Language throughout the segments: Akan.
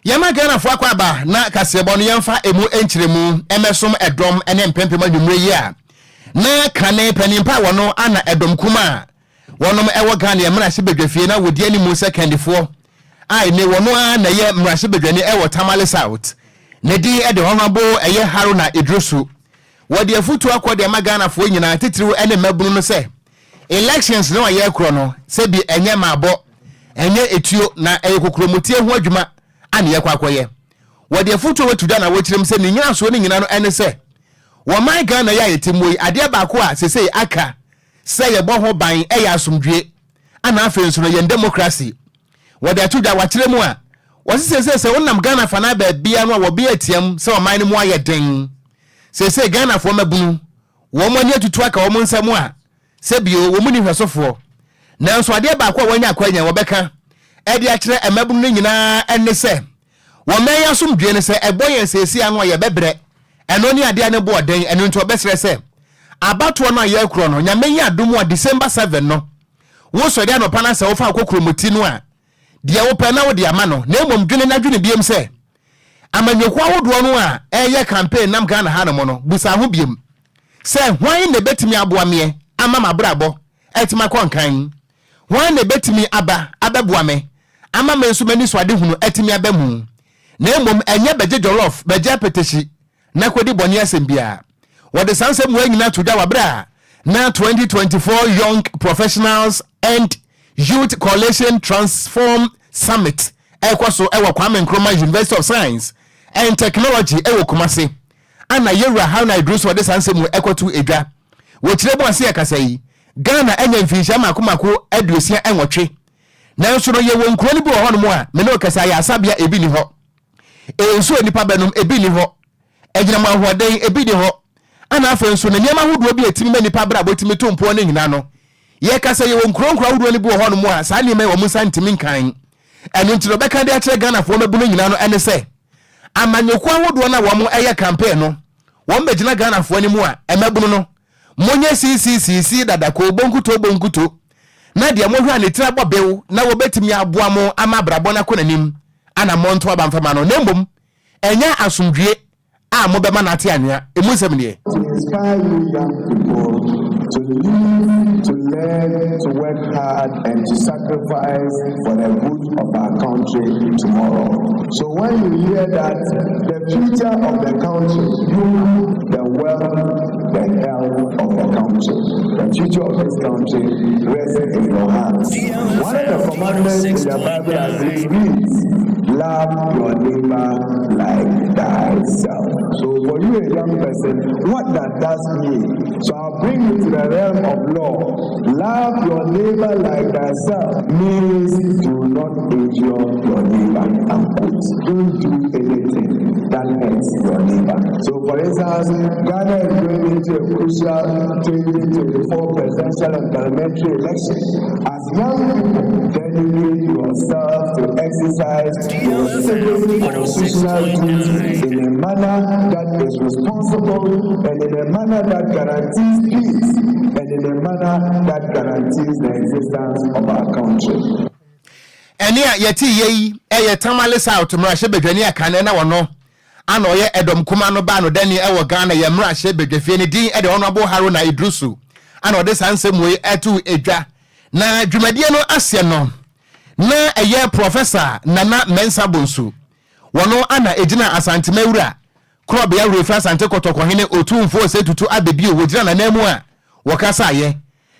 Yɛma Ghanafoɔ akɔ aba na kaseɛbɔ no yɛmfa ɛmu nkyerɛmu mmɛsom ɛdɔm ne mpempem anwummerɛ yi a na kane panimpa a wɔno ana ɛdɔm kum a wɔnom ɛwɔ Ghana yɛ mmarahyɛbadwafie na wɔdi animu sɛ kandifoɔ a ɛne wɔno ara na ɛyɛ mmarahyɛbadwani ɛwɔ Tamale South. Ne din ɛde Honourable ɛyɛ Haruna Iddrisu. Wɔde afutuo akɔ de ama Ghanafoɔ nyinaa, titiriw ɛne mmabunu no sɛ elections no a yɛrekorɔ no sɛbi ɛnyɛ maabɔ, ɛnyɛ etuo, na ɛyɛ kokuromotie ho adwuma a ne yɛkɔ akɔyɛ. Wɔde afutuo watu da na wɔkyerɛm sɛ ne nyinasoɔ no nyinaa no ɛne sɛ wɔman Ghana yi a yɛte mu yi, adeɛ baako a sesei aka sɛ yɛbɔ ho ban ɛyɛ asomdwie, ana afei nso no yɛn democracy. Wɔde ato dwa wakyerɛ mu a wɔse sesei sɛ wonam Ghana fa no baabia no a wɔbea atiam sɛ ɔman no mu ayɛ den. Sesei Ghanafoɔ mmabunu wɔn ani atutu aka wɔn nsɛm a sɛbio wɔn ni hwɛsofoɔ. Nanso adeɛ baako a wɔanya akwanya wɔbɛka ɛde akyerɛ mmabunu no nyinaa ɛne sɛ wɔn mɛn asomdwie no sɛ ɛbɔ yɛn seesei ano a yɛbɛbrɛ, ɛno ne adeɛ ne boɔ den. Ɛno nti ɔbɛsrɛ sɛ abatoɔ no a yɛrekorɔ no, Nyame yɛ adom a December 7 no wosɔre anɔpa no sɛ wofa akɔ kuromoti no a deɛ wopɛ na wode ama no, na mmom dwene na dwene biem sɛ amanyɔkuo ahodoɔ no a ɛyɛ campaign nam Ghana ha no mu no, busa ho biem sɛ hwan na ɛbɛtumi aboa meɛ ama m'abrabɔ ɛtumi akɔ nkan, hwan na ɛbɛtumi aba abɛboa me ama me nso m'ani so ade hunu ɛtumi aba mu, na mmom ɛnyɛ bɛgye jollof, bɛgye apetehyi na kɔdi bɔne asɛm biara. Wɔde saa nsɛm wɔ nyinaa to dwa wɔ a na 2024 Young Professionals and Youth Coalition Transform Summit ɛkɔ so ɛwɔ Kwame Nkrumah University of Science and Technology ɛwɔ Kumase, ana yɛwura Haruna Iddrisu ɔde saa nsɛm ɛkɔto edwa. Wɔkyerɛ mu ase ɛkasa yi, Ghana ɛnya mfinhyia mako mako 68, nanso no yɛwɔ nkuro no bi wɔ hɔnom a mene ɔkasa yɛ asabea ebi ni hɔ, nsuo nipa bɛnom ebi ni hɔ, agyinam ahoɔden ebi ni hɔ, ana afei nso na nneɛma ahodoɔ bi a ɛtumi ma nipa abrabɔ tumi to mpoɔ no nyinaa no, yɛkasa yɛwɔ nkuro nkuro ahodoɔ no bi wɔ hɔnom a saa nneɛma yi wɔn nsa ntumi nkan. Ɛno nti no ɔbɛka de akyerɛ Ghanafoɔ mabunu nyinaa no ɛne sɛ amanyɔkuo ahodoɔ no a wɔn ɛyɛ campaign no, wɔn bɛgyina Ghanafoɔ anim a ɛmabunu no monyɛ siisisiisi dada koo bonkuto bonkuto na deɛ mohwɛ a ne tiri abɔ bew na wɔbɛtumi aboa mo ama abrabɔ no akɔ n'anim ana monto aba mfama no, na mmom ɛnyɛ asomdwie a mobɛma no ate anwea. Ɛmu nsɛm deɛ. To inspire you young people to live, to learn, to work hard, and to sacrifice for the good of our country tomorrow. So when you hear that the future of the country, you, the wealth, the health of the country, the future of this country rests in your hands. One of the commandments in the Bible, I believe, reads, "Love your neighbor like thyself." So for you, a young person, what that does mean? So I'll bring you to the realm of law. Love your neighbor like thyself means do not injure your neighbor. Unquote. Don't do anything that hurts your neighbor. So for instance, Ghana is going into a crucial 2024 presidential and parliamentary election. As young people, dedicate yourself to exercise your civic constitutional duty in a manner that is responsible and in a manner that guarantees peace and in a manner that guarantees the existence of our country. Ɛne a yɛte yɛ yi ɛyɛ Tamale South mmarahyɛ badwani akane na wɔno ana ɔyɛ ɛdɔm kuma no baa no dani ɛwɔ Ghana yɛ mmarahyɛ badwafie. Ne din ɛde Honourable Haruna Iddrisu, ana ɔde saa nsɛm wei ɛto edwa. Na dwumadie no aseɛ no na ɛyɛ Professor Nana Mensa Bonsu, wɔno ana egyina Asantemawura korɔbea wura Asante Kɔtɔkɔhene Otumfoɔ Osei Tutu Ababio wɔgyina n'anan a wɔkasaeɛ.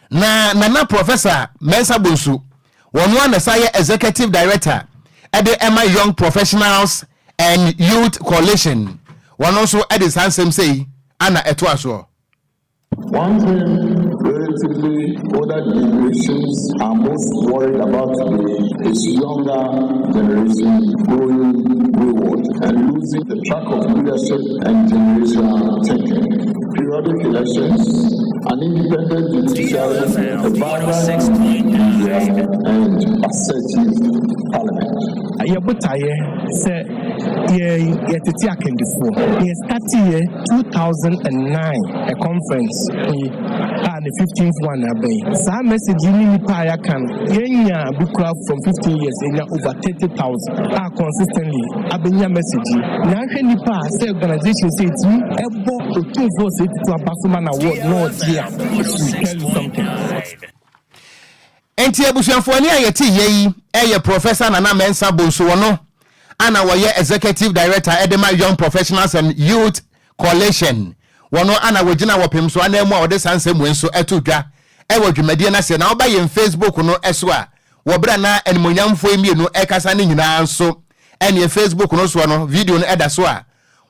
Na Nana Professor Mensa Bonsu, wɔn ana sa yɛ executive director ɛde ɛma Young Professionals and Youth Coalition, wɔn nso ɛde saa nsɛm sɛ ana ɛto asoɔ. One thing relatively older generations are most worried about today is younger generation growing wayward and losing the track of leadership and generational thinking. Periodic elections, an independent judiciary, a vibrant media, and assertive parliament. Yɛ botaeɛ sɛ yɛ yɛtete akandifoɔ. Yɛ starteɛ 2009, a conference yi a ne 15th one abɛn. Saa message yi ne nipa a yɛaka no, yɛnya bi kora from 15 years, yɛnya over 30,000 a consistently abɛnya message yi. Na ahwɛ nipa a sɛ organisation sɛ ɛtumi ɛbɔ Otumfoɔ Osei Tutu aba so ma na award na ɔgye a, we tell you something. Nti abusuafoɔ, ne a yɛte yɛ yi ɛyɛ Professor Nana Mensa Bonsu. Wɔ ana wɔyɛ executive director ɛde ma Young Professionals and Youth Coalition. Wɔno ana wɔgyina wɔpem so anan mu a wɔde saa nsɛm wei nso ɛto dwa ɛwɔ dwumadie no ase. Na wɔba yɛn Facebook no ɛso a, wɔberɛ na animonyamfoɔ mmienu ɛkasa no nyinaa nso, ɛneɛ Facebook no soɔ no, video no ɛda so a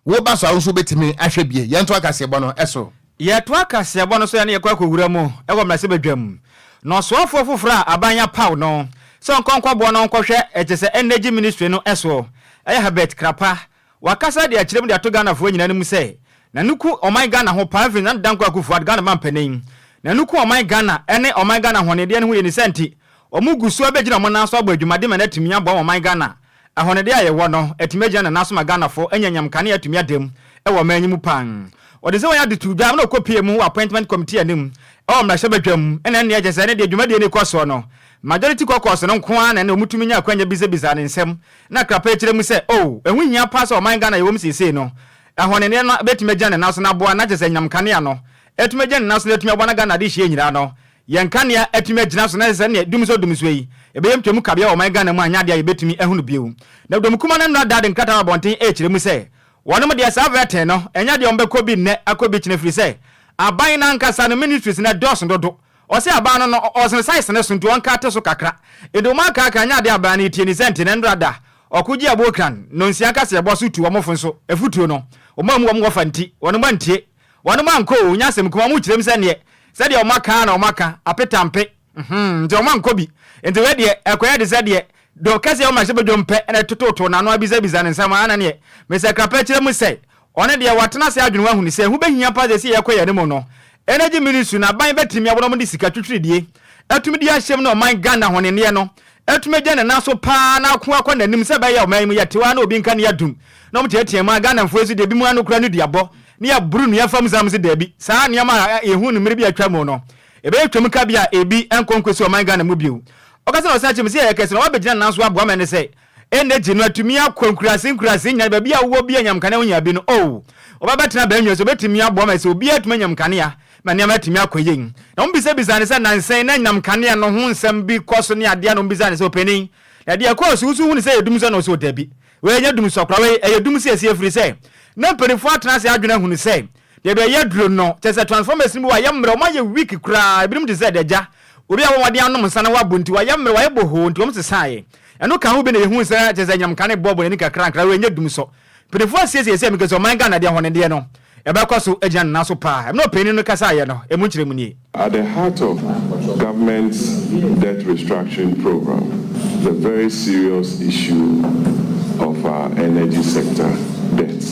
woba so a, wo nso wobɛtumi ahwɛ bie. Yɛnto akaseɛbɔ no ɛso. Yɛtoa kaseɛbɔ no so, yɛne yɛkɔ akɔwura mu ɛwɔ mmarahyɛbadwam, na ɔsoafoɔ foforɔ a aban apaw no sɛ ɔnkɔnkɔboɔ no nkɔhwɛ ɛkyɛ sɛ Energy Ministry no ɛsoɔ ɛyɛ Herbert Krapa. Wakasa de akyerɛ mu de ato Ghanafoɔ nyinaa no mu sɛ n'ano ku ɔman Ghana ho paa, mfiri Nana Dankwa Akufo Addo, Ghana mampanin. N'ano ku ɔman Ghana ɛne ɔman Ghana ahɔnedeɛ no ho yɛ ne sɛ nti ɔmo gu so abɛgyina ɔmo nan so abɔ adwumade ma no atumi aboa ɔman Ghana ahɔnedeɛ a yɛwɔ no atumi agyina ne nan so ma Ghanafoɔ anya nyamkanea atumi adam ɛwɔ ɔman yi mu paa. Ɔde sɛ wɔn ade to dwa na ɔkɔpie mu wɔ Appointment Committee anim ɛwɔ mmarahyɛbadwam. Ɛna ɛnneɛ kyɛ sɛ ɛne deɛ dwumadie no kɔ soɔ no, Majority Caucus no nko ara na ɛne ɔmutumi nya akwanya bisabisa ne nsɛm. Na Krapa akyerɛ mu sɛ o ɛho hia paa sɛ ɔman Ghana yɛwɔ mu seesei no, ahɔnedeɛ no bɛtumi agyina ne nan so na aboa, na kyɛ sɛ nyam kanea no atumi agyina ne nan so na atumi aboa na Ghana de hyia nyinaa no, yɛn kanea atumi agyina so, na sɛ neɛ dum so dum so yi ɛbɛyɛ ntwamu kabea wɔ ɔman Ghana mu anyɛ adeɛ a yɛbɛtumi ahunu bio. Na dɔm kuma no nnora da de nkrataa wɔ abɔnten ɛrekyerɛ mu sɛ wɔnom deɛ, saa vetting no ɛnyɛ deɛ ɔmbɛkɔ bi nnɛ akɔ bi kyena, firi sɛ aban no ankasa no ministries no ɛdɔɔso dodo. Ɔsɛ aban no ɔsene size no so, nti ɔnka te so kakra. Nti wɔn akaaka nyɛ adeɛ aban no tie ne sɛ nti ne nnora da ɔko gye abokran nonsia kasa ɛbɔ so tu wɔn fo nso efutuo no wɔn amu wɔn wɔfa, nti wɔn antie, wɔn ankɔ o nya asɛm kuma wɔn kyerɛ mu sɛ neɛ sɛdeɛ wɔn aka na wɔn aka apetampe, nti wɔn ankɔ bi. Nti wei deɛ ɛkɔyɛ de sɛ deɛ dɔm kɛseɛ wɔn ahyɛ badwam pɛ ɛna tototo n'ano abisabisa ne nsɛm ana. Neɛ mesɛ Krapa kyerɛ mu sɛ ɔne deɛ watena ase adwene wahu ne sɛ ɛho bɛhia pa sɛ sɛ yɛkɔ yɛn mu no, Energy Ministry na aban bɛtumi abɔ de sika twitwiridie atumi de ahyɛm na ɔman Ghana hɔneneɛ no atumi agya ne nan so paa na ako akɔ n'anim, sɛ ɛbɛyɛ ɔman yi mu yɛte hɔ a na obi nka ne yɛdum na ɔmo teatea mu a Ghanafoɔ nso deɛ bi mu ano kura no duabɔ ne yɛboro nnua fam sam sɛ daabi, saa nneɛma a yɛhu no mmere bi atwa mu no, ɛbɛyɛ twam ka bi a ebi nkɔ nkɔsi ɔman Ghana mu bio. Ɔkasa na ɔsan kyerɛ mu sɛ yɛyɛ kɛse na wabɛgyina ne nan so aboa ma ne sɛ energy no atumi akɔ nkuraase nkuraase nyinaa, baabi a wowɔ bi anyam kanea wonya bi no o ɔbɛbɛtena bɛnwia so obɛtumi aboa ma sɛ obiara atumi anyam kanea ma nneɛma atumi akɔ yie. Na wɔn bisabisa ne sɛ nansɛn na nyam kanea no ho nsɛm bi kɔ so ne adeɛ, na wɔn bisa ne sɛ, ɔpanin, na deɛ ɛkɔɔ so wosu hu ne sɛ yɛ dum sɛ, na ɔsɛ ɔdabi, wei nyɛ dum sɔkora, wei ɛyɛ dum siesie, firi sɛ na mpanimfoɔ atena ase adwene ahunu sɛ deɛ bɛyɛ duro no kyɛ sɛ transformers no bi wayɛ mmerɛ, wɔn ayɛ weak koraa, ebinom te sɛ dagya obi a wɔn anom nsa na wabɔ, nti wayɛ mmerɛ, wayɛ bohoo, nti wɔn sesaeɛ. Ɛno ka ho bi na yɛhu sɛ kyɛ sɛ nyam kane bɔɔbɔ n'ani kakra nkra. Wei nyɛ dum sɔ, mpanimfoɔ asiesie sɛ mekɛ sɛ ɔman Ghana deɛ hɔne no ɛbɛkɔ so agyina ne nan so paa. Ɛmɛ ɔpanin no kasa ayɛ no, ɛmu nkyerɛ mu nie. At the heart of government's debt restructuring program, the very serious issue of our energy sector debt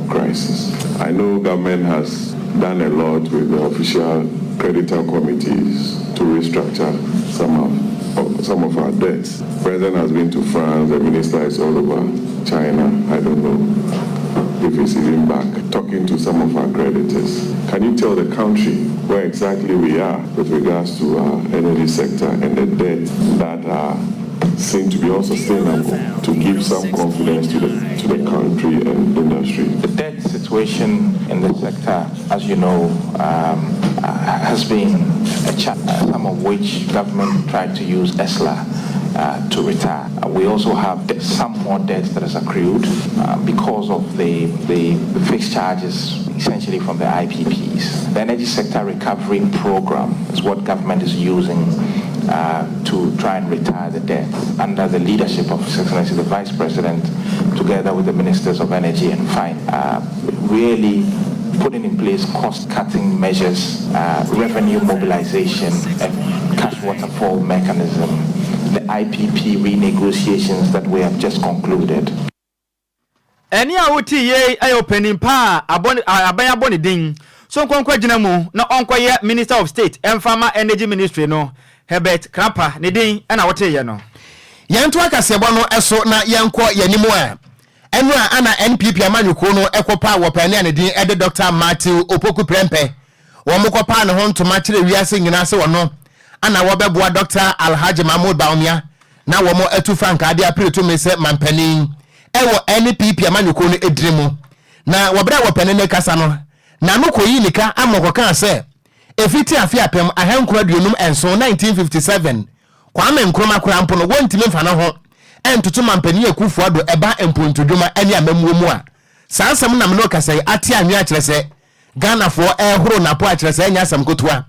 crisis. I know government has done a lot with the official creditor committees to restructure some of our debts. President has been to France, the minister is all over China. I don't know if he's even back, talking to some of our creditors. Can you tell the country where exactly we are with regards to our energy sector and the debt that are seem to be unsustainable, to give some confidence to the country and industry? The debt situation in the sector, as you know, has been a challenge, some of which government tried to use ESLA to retire. We also have some more debt that has accrued because of the fixed charges essentially from the IPPs. The Energy Sector Recovery Program is what government is using to try and retire the debt under the leadership of His Excellency the Vice President, together with the Ministers of Energy and Finance, really putting in place cost-cutting measures, revenue mobilization, a cash waterfall mechanism, the IPP renegotiations that we have just concluded. Ɛne a wote yei ɛyɛ ɔpanin pa a aban abɔ ne din so nkɔnkɔ gyina mu na ɔnkɔyɛ Minister of State ɛmfa ma Energy Ministry no, Herbert Krapa ne din ɛna woteeɛ no. Yɛnto akaseɛbɔ no so na yɛnkɔ yɛn anim a, ɛno a ana NPP amanyɔkuo no kɔpaa wɔ paani a ne din de Dɔkta Matthew Opoku Prempeh. Wɔn kɔpaa ne ho ntoma kyerɛ wiase nyinaa sɛ ɔno ana wɔbɛboa Dɔkta Alhaji Mahmood Bawumia na wɔn atu frankaa de apere tumi sɛ mampanin wɔ NPP amanyɔkuo no edini mu. Na wɔ berɛ a wɔpanin no rekasa no, n'ano kɔyii nika ama ɔkɔkaa sɛ ɛfiti afe 1957, 1957, Kwame Nkrumah koraa mpo no, wɔntumi mfa ne ho ntoto Mampanin Akuffo Addo ɛba mpontodwuma ne amammuo mu a, saa asɛm na me ne wo kasa yi ate anwea akyerɛ sɛ Ghanafoɔ rehoro napo akyerɛ sɛ ɛnyɛ asɛm ketewa.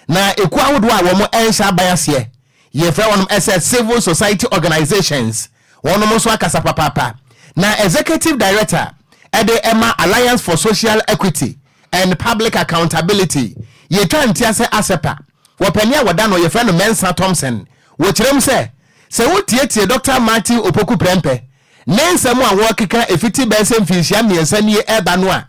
Na ekuo ahodoɔ a wɔn nhyɛ aban aseɛ, yɛfrɛ wɔnom sɛ Civil Society Organisations, wɔnom nso akasa papaapa. Na Executive Director de ma Alliance for Social Equity and Public Accountability, yɛtwa ntia sɛ ASEPA, wɔ panin a wɔda no yɛfrɛ no Mensah Thompson, wɔkyerɛ mu sɛ, sɛ wotietie Dɔkta Martin Opoku Prempeh ne nsɛm a wɔrekeka ɛfiti bɛyɛ sɛ mfinhyia mmiɛnsa nie reba no a,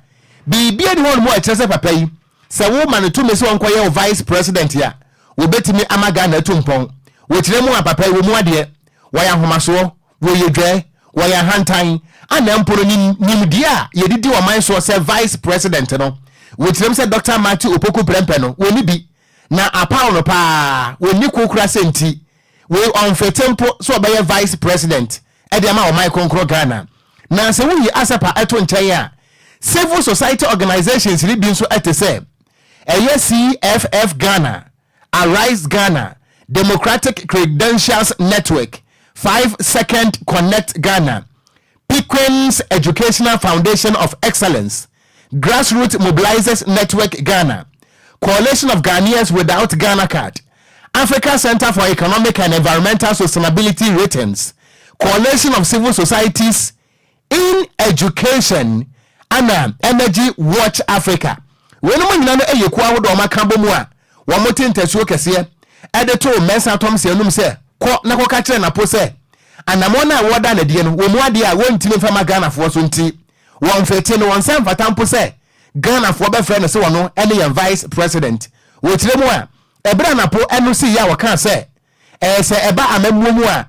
biribi nni hɔnom a ɛkyerɛ sɛ papa yi, sɛ woma no tumi sɛ ɔnkɔyɛ wo Vice President a, wɔbɛtumi ama Ghana atu mpɔn. Wɔkyerɛ mu a, papa yi, wɔ mu adeɛ, wɔyɛ ahomasoɔ, wɔyɛ dwɛɛ, wɔyɛ ahantan, ana mpo no nim nimdeɛ a yɛde di ɔman soɔ sɛ Vice President no, wɔkyerɛm sɛ Dɔkta Matthew Opoku Prempeh no, wɔnni bi, na apaw no paa, wɔnni ko kora sɛ nti, wei ɔmfete mpo sɛ ɔbɛyɛ Vice President de ama ɔman kronkron Ghana. Na sɛ woyi ASEPA to nkyɛn a, Civil Society Organisations no bi nso te sɛ ɛyɛ CFF Ghana, Arise Ghana, Democratic Credentials Network, 5 Second Connect Ghana, Piquens Educational Foundation of Excellence, Grassroots Mobilizers Network Ghana, Coalition of Ghanaians Without Ghana Card, Africa Center for Economic and Environmental Sustainability Ratings, Coalition of Civil Societies in Education ana Energy Watch Africa. Weinom nyinaa no yɛ kuo ahodoɔ a wɔaka abɔ mu a wɔte ntasuo kɛseɛ de too Mensah Thompson anum sɛ kɔ na kɔka kyerɛ Napo sɛ anammɔn no a wɔreda no adie no wɔ mu adeɛ a wɔntumi mfa ma Ghanafoɔ so nti wɔmfete no wɔn nsa mfata mpo sɛ Ghanafoɔ bɛfrɛ no sɛ ɔno ne yɛn Vice President. Wɔkyerɛ mu a ɛberɛ a Napo ɛno siiɛ a wɔkaa sɛ ɛɛ sɛ ɛba amammuo mu a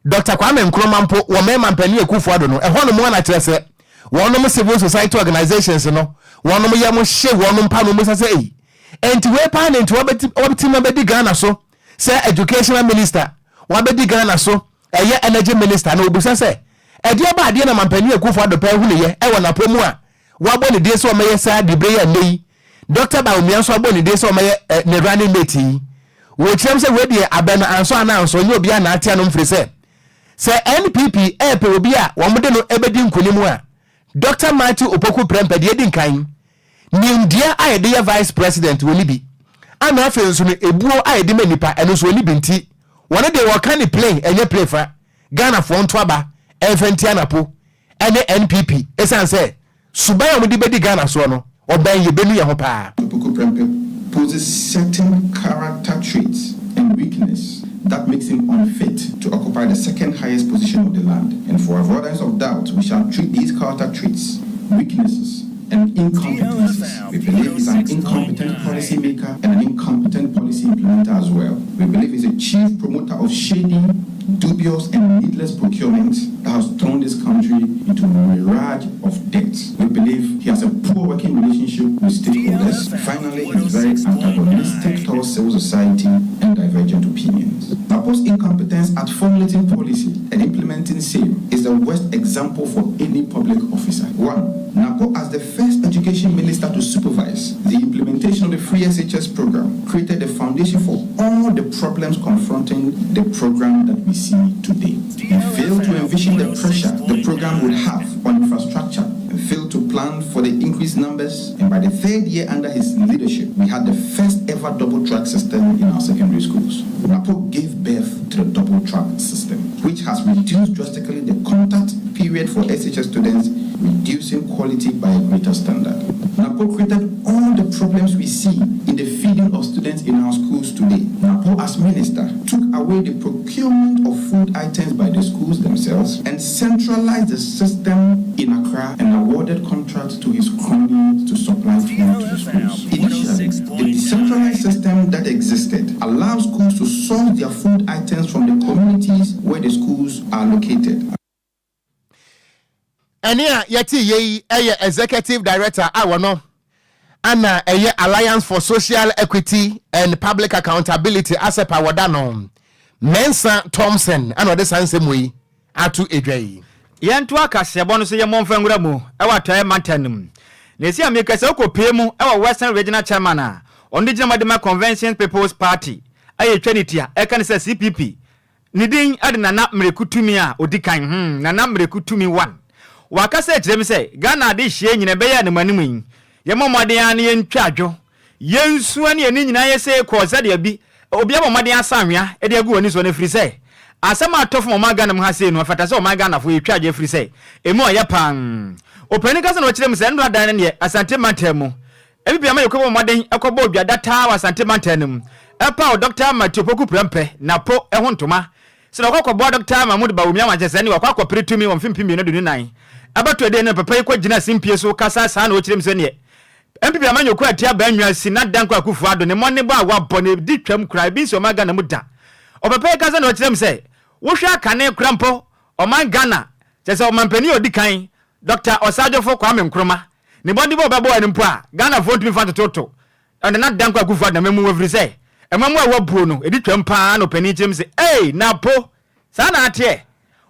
Dɔkta Kwame Nkrumah mpo wɔ mɛɛma mpanin Akuffo Addo no ɛhɔ nom a na kyerɛ sɛ wɔnom civil society organisations no wɔnom yam hye wɔnom pa no wɔbisa sɛ ei enti wei paa na enti wabɛtumi abɛdi Ghana so sɛ educational minister wabɛdi Ghana so ɛyɛ energy minister na wɔbisa sɛ ɛdeɛ ba adeɛ na mampanin Akuffo Addo paa hunuyɛ ɛwɔ napɔ mu a wabɔ ne din sɛ ɔmɛyɛ saa dibre yi a nnɛ yi Dɔkta Bawumia nso abɔ ne din sɛ ɔmɛyɛ ne running mate yi. Wɔkyerɛm sɛ wei deɛ abɛ no ansɔ anaa ansɔ nyɛ obiara na ate anom firi sɛ sɛ NPP ɛɛpɛ obi a wɔn de no ɛbɛdi nkunim a Dɔkta Matthew Opoku Prempeh deɛ edi nkan nimdeɛ a yɛde yɛ vice president wɔnni bi ana afei nso no ebuo a yɛde ma nipa ɛno nso wɔnni bi nti wɔn deɛ wɔka ne plain ɛnyɛ play fa Ghanafoɔ nto aba ɛmfa ntia Napo ɛne NPP ɛsiane sɛ suban a wɔde bɛdi Ghana soɔ no ɔbɛn yɛbɛnu yɛn ho paa. Opoku Prempeh poses certain character traits and weakness that makes him unfit to occupy the second highest position of the land. And for avoidance of doubt, we shall treat these character traits, weaknesses, and incompetencies. We believe he's an incompetent policymaker and an incompetent policy implementer as well. We believe he's a chief promoter of shady, dubious, and needless procurement that has thrown this country into a mirage of debt. We believe he has a poor working relationship with stakeholders. Finally, he's very antagonistic towards civil society and divergent opinions. Napo's incompetence at formulating policy and implementing same is the worst example for any public officer. 1. Napo, as the first education minister to supervise the implementation of the free SHS program, created the foundation for all the problems confronting the program that we see today. He failed to envision the pressure the program would have on infrastructure and failed to plan for the increased numbers. And by the third year under his leadership, we had the first ever double track system in our secondary schools. Napo gave birth to the double track system, which has reduced drastically the contact period for SHS students, reducing quality by a greater standard. Napo created all the problems we see in the feeding of students in our schools today. Napo, as minister, took away the procurement of food items by the schools themselves and centralized the system in Accra and awarded contracts to his cronies to supply food to the schools. Initially, the decentralized system that existed allowed schools to source their food items from the communities where the schools Ɛnne a yɛtee yei yi yɛ Executive Director a wɔno ana ɛyɛ Alliance for Social Equity and Public Accountability, ASEPA, wɔda no Mensah Thompson ana ɔde saa nsɛm wei ato dwa yi. Yɛntoa kaseɛbɔ no so yɛmmɔ mfa nwura mu wɔ Atɔeɛ Mantam no mu. Na ɛsi a meka sɛ wokɔpue mu wɔ Western Regional Chairman a ɔno de gyina mu de ma Convention People's Party a yɛtwa ne ti a ɛka ne sɛ CPP Ne din de Nana Miraku Tumi a ɔdi kan, hmm, Nana Miraku Tumi One. Wakasa akyerɛ me sɛ Ghana adehyeɛ nyina ɛbɛyɛ animanim yi, yɛmmɔ mmɔden ara na yɛntwa adwo, yɛnsua ne yɛn ani nyinaa yɛ sei kɔɔ sɛdeɛ bi, obi abɔ mmɔden asa anwea de agu w'ani soɔ no ɛfiri sɛ asɛm a atɔ fam ɔman Ghana mu ha sei no ɛfata sɛ ɔman Ghanafoɔ yɛtwa adwo ɛfiri sɛ ɛmu ɔyɛ paa. Ɔpanin kasa na ɔkyerɛ mu sɛ nnora dan no neɛ Asante mantam mu NPP amanyɔkuo bɔɔ mmɔden kɔbɔɔ dwa da taa wɔ Asante mantam no mu paw Dɔkta Matthew Opoku Prempeh, Napo, ho ntoma sɛ ɔkɔ akɔboa Dɔkta Mahmood Bawumia ma kyerɛ sɛ ɛnneɛ wakɔ akɔpere tumi wɔ mfe 2024 abatoɔ ɛdeɛ no papa yi kɔ gyina simpie so kasa saa na ɔkyerɛ mu sɛ neɛ NPP amanyɔkuo a ɛte abannwa si na Dankwa Akufo Addo ne mmɔnebɔ a wabɔ no ɛdi twam koraa ebi nsi ɔman Ghana mu da. Ɔpapa yi kasa na ɔkyerɛ mu sɛ wohwɛ akane koraa mpo ɔman Ghana kyerɛ sɛ ɔmanpanin a ɔdi kan Dɔkta Ɔsagyefo Kwame Nkrumah ne mmɔdenbɔ a ɔbɛbɔɔ no mpo a, Ghanafoɔ ntumi mfa ntototo Nana Dankwa Akufo Addo amamu ɛfiri sɛ amamu a wabuo no, ɛdi twam pa ara na ɔpanin kyerɛ mu sɛ, Ei, Napo! Saa na ateɛ?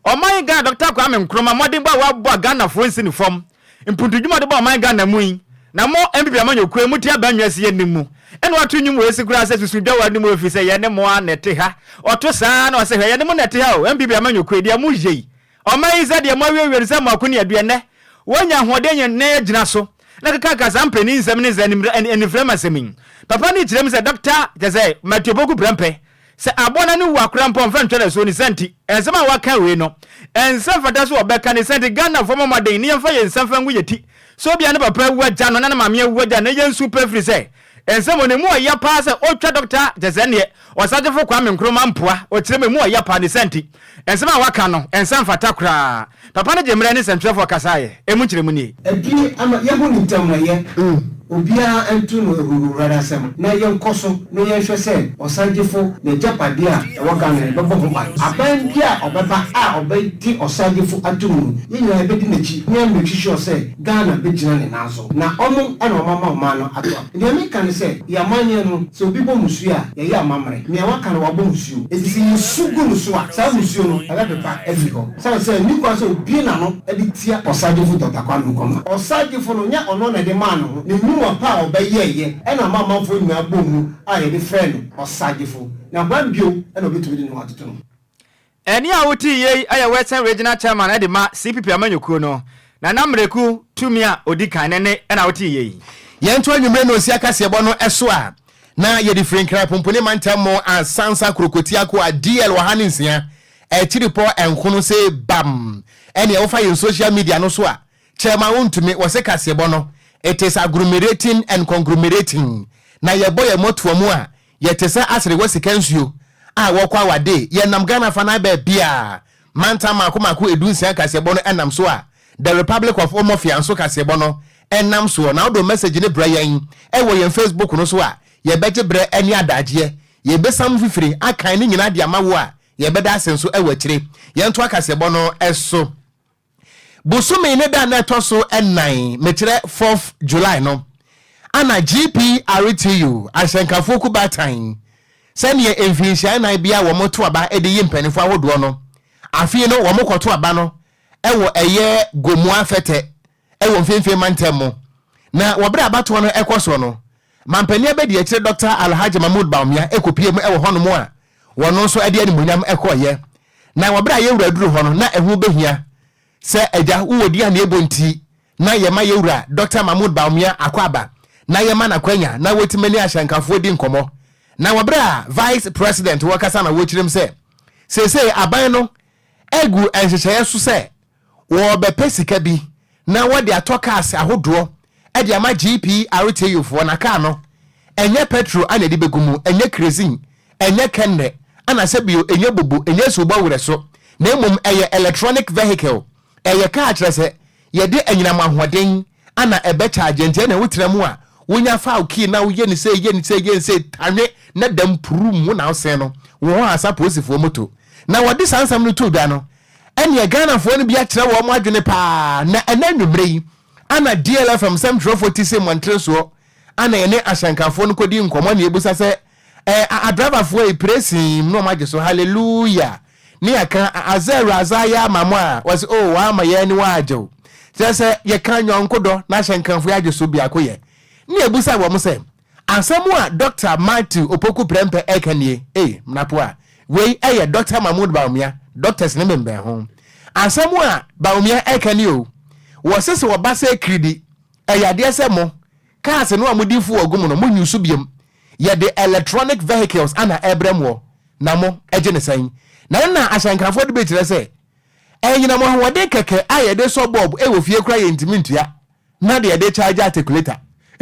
Ɔman Ghana Dɔkta Kwame Nkrumah mmɔdenbɔ a wabɔ a Ghanafoɔ nsi no fam, mpuntudwuma a ɔde baa ɔman Ghana mu yi, na mo NPP amanyɔkuo yi mote abannwa asi anim mu. Ɛna wato nnwom wei si koraa sɛ susu dwa w'anim ɛfiri sɛ yɛne mo ara na ɛte ha. Ɔto saa ara na ɔsɛ hwɛ yɛne mo na ɛte ha o, NPP amanyɔkuo yi deɛ moyɛ yi, Ɔman yi sɛ deɛ moawiewie no sɛ mo akoni adu ɛnnɛ, wɔanya ahoɔden anya nan agyina so na kekaka saa mpanin nsɛm ne saa anifirem asɛm yi. Papa no kyerɛ mu sɛ Dɔkta, kyerɛ sɛ Matthew Opoku Prempeh, sɛ aboa no ano wu akora mpo a ɔmfa ntwa no asuo ne saa nti nsɛm a waka wei no ɛnsɛ mfata sɛ ɔbɛka ne saa nti Ghanafoɔ mmɔ mmɔden ne yɛmfa yɛn nsa mfa ngu yɛn ti sɛ obia ne papa awu agya no na ne maame awu agya no na yɛnsu pɛ firi sɛ Nsɛm no, emu ɔya paa sɛ ɔtwa Dɔkta kyɛsɛ neɛ Ɔsagyefo Kwame Nkrumah mpoa, ɔkyerɛ mu emu ɔya paa ne saa nti nsɛm a waka no ɛnsa mfata koraa. Papa no gye mmerɛ ne nsɛntwerɛfoɔ kasaeɛ, emu nkyerɛmu nie. Abie ama yɛahu no ntɛm na yɛ obiara nto no ahuruhurade asɛm na yɛnkɔ so na yɛnhwɛ sɛ ɔsagyefo n'agyapadeɛ a ɛwɔ Ghana yɛbɛbɔ ho ban. Aban bi a ɔbɛba a ɔbɛgye ɔsagyefo atom no yɛn nyinaa yɛbɛdi n'akyi na yɛ make sure sɛ Ghana bɛgyina ne nan so. Na ɔmo na ɔmo ama ɔman no ato aba. Nea meka ne sɛ, yɛn amanneɛ no, sɛ obi bɔ mmusuo a, yɛyɛ amammerɛ. Nea waka no, wabɔ mmusuo. Enti sɛ yɛsu gu no so a, saa mmusuo no, ɛbɛpepa afiri hɔ. Sane sɛ, nni kwan sɛ obue n'ano de tia Ɔsagyefo Dɔkta Kwame Nkrumah. Ɔsagyefo no, nyɛ ɔno na ɛde maa ne ho. Ne nnwuma pa a ɔbɛyɛeɛ na ama amanfoɔ nyinaa bɔɔ mu a yɛde frɛɛ no Ɔsagyefo. Na hwan bio na obetumi de ne ho atoto no ho? Ɛnne a wotee yei yɛ Western Regional Chairman de ma CPP amanyɔkuo no, Nana Mreku Tumi a ɔdi kan, ne nne na wotee yei. Yɛnto anwummere nnɔnsia kaseɛbɔ no so a na yɛde firi Nkran Pomponi mantam mu Asansa Kurokotiako a DL 106 akyiripɔ nkono se bam ɛneɛ wofa yɛn social media no so a kyɛma wontumi wɔse kaseɛbɔ no it is agglomerating and conglomerating na yɛbɔ yɛn mmɔtoa mu a Yɛte sɛ aserewa sika nsuo a wɔkɔ awade. Yɛnam Ghana afanan baabiara. Mantam mmaako mmaako edunsia kaseɛbɔ no nam so a The Republic of Omofia nso kaseɛbɔ no nam soɔ. Na wode wo message no brɛ yɛn wɔ yɛn Facebook no so a, yɛbɛgye berɛ ne adagyeɛ. Yɛbɛsam mfifire akan ne nyinaa de ama wo a yɛbɛda ase nso wɔ akyire. Yɛntoa kaseɛbɔ no so. Bosome ne da na ɛtɔ so nnan, mekyerɛ fourth July no, ana GPRTU, Ahyɛnkafoɔ Kuo Baatan, sɛdeɛ mfinhyia nnan biara wɔn to aba de yi mpaninfoɔ ahodoɔ no, afei no wɔn kɔto aba no wɔ ɛyɛ Gomoa Fɛtɛ wɔ Mfinfin Mantam mu. Na wɔ berɛ a abatoɔ no ɛkɔ soɔ no, Mampanin Abadiakyire Dɔkta Alhaji Mahmood Bawumia kɔpie mu wɔ hɔnom a wɔn nso de animuonyam kɔeɛ. Na wɔ berɛ a yɛn wura duru hɔ no, na ɛho bɛhia sɛ agya wowɔ din a na ɛbɔ nti na yɛma yɛn wura Dɔkta Mahmood Bawumia akwaaba na yɛma no akwanya na watumi ne ahyɛnkafoɔ di nkɔmmɔ. Na wɔ berɛ a Vice President wɔkasa na wɔkyerɛm sɛ seesei aban no agu nhyehyɛeɛ so sɛ wɔrebɛpɛ sika bi na wɔde atɔ cars ahodoɔ de ama GPRTU foɔ na car no ɛnyɛ petrol ana ɛde bɛgu mu, ɛnyɛ kerosene, ɛnyɛ kɛnnɛ, ana sɛ bio ɛnyɛ bobo, ɛnyɛ asubɔ werɛ so, na mmom ɛyɛ electronic vehicle, ɛyɛ car kyerɛ sɛ yɛde anyinam ahoɔden ana ɛbɛ charge nti ɛna wotena mu a wonya foul key na woyɛ ne sei yɛ ne sei yɛ ne sei tanwe na dam purum wo na wosen no wo ho asa polisifoɔ moto na wɔde saa nsɛm no too dwa no. Ɛneɛ Ghanafoɔ no bi akyerɛ wɔn adwene paa na ɛnɛ anwummerɛ yi ana DLFM nsɛmtwerɛfoɔ ti se mmɔntere soɔ ana yɛne ahyɛnkafoɔ no kɔdi nkɔmmɔ ne yɛbusa sɛ eh, adraivafoɔ yi presim na wɔn agye so hallelujah ne yɛka adze awuradze ayɛ ama mo a wɔse oh wama yɛn ani waagyew kyerɛ sɛ yɛka nyɔnko dɔ na ahyɛnkafoɔ yi agye so biako yɛ ne yɛbusa wɔn sɛ Asɛm a Dɔkta Matthew Opoku Prempeh reka nie, Ei, Mnapoa, wei yɛ Dɔkta Mahmood Bawumia, doctors no membɛn ho. Asɛm a Bawumia reka nie o, wɔse sɛ wɔba sɛ kiridi, ɛyɛ adeɛ sɛ mo, cars no a modi fuel gu mu no, mo use biom. Yɛde electronic vehicles ana ɛrebrɛ moɔ, na mo gye no sɛn? Na ɛno na ahyɛnkafoɔ de bi kyerɛ sɛ, anyinam ahoɔden kɛkɛ a yɛde sɔ bulb wɔ fie koraa yɛntumi ntua. Na deɛ yɛde charge articulator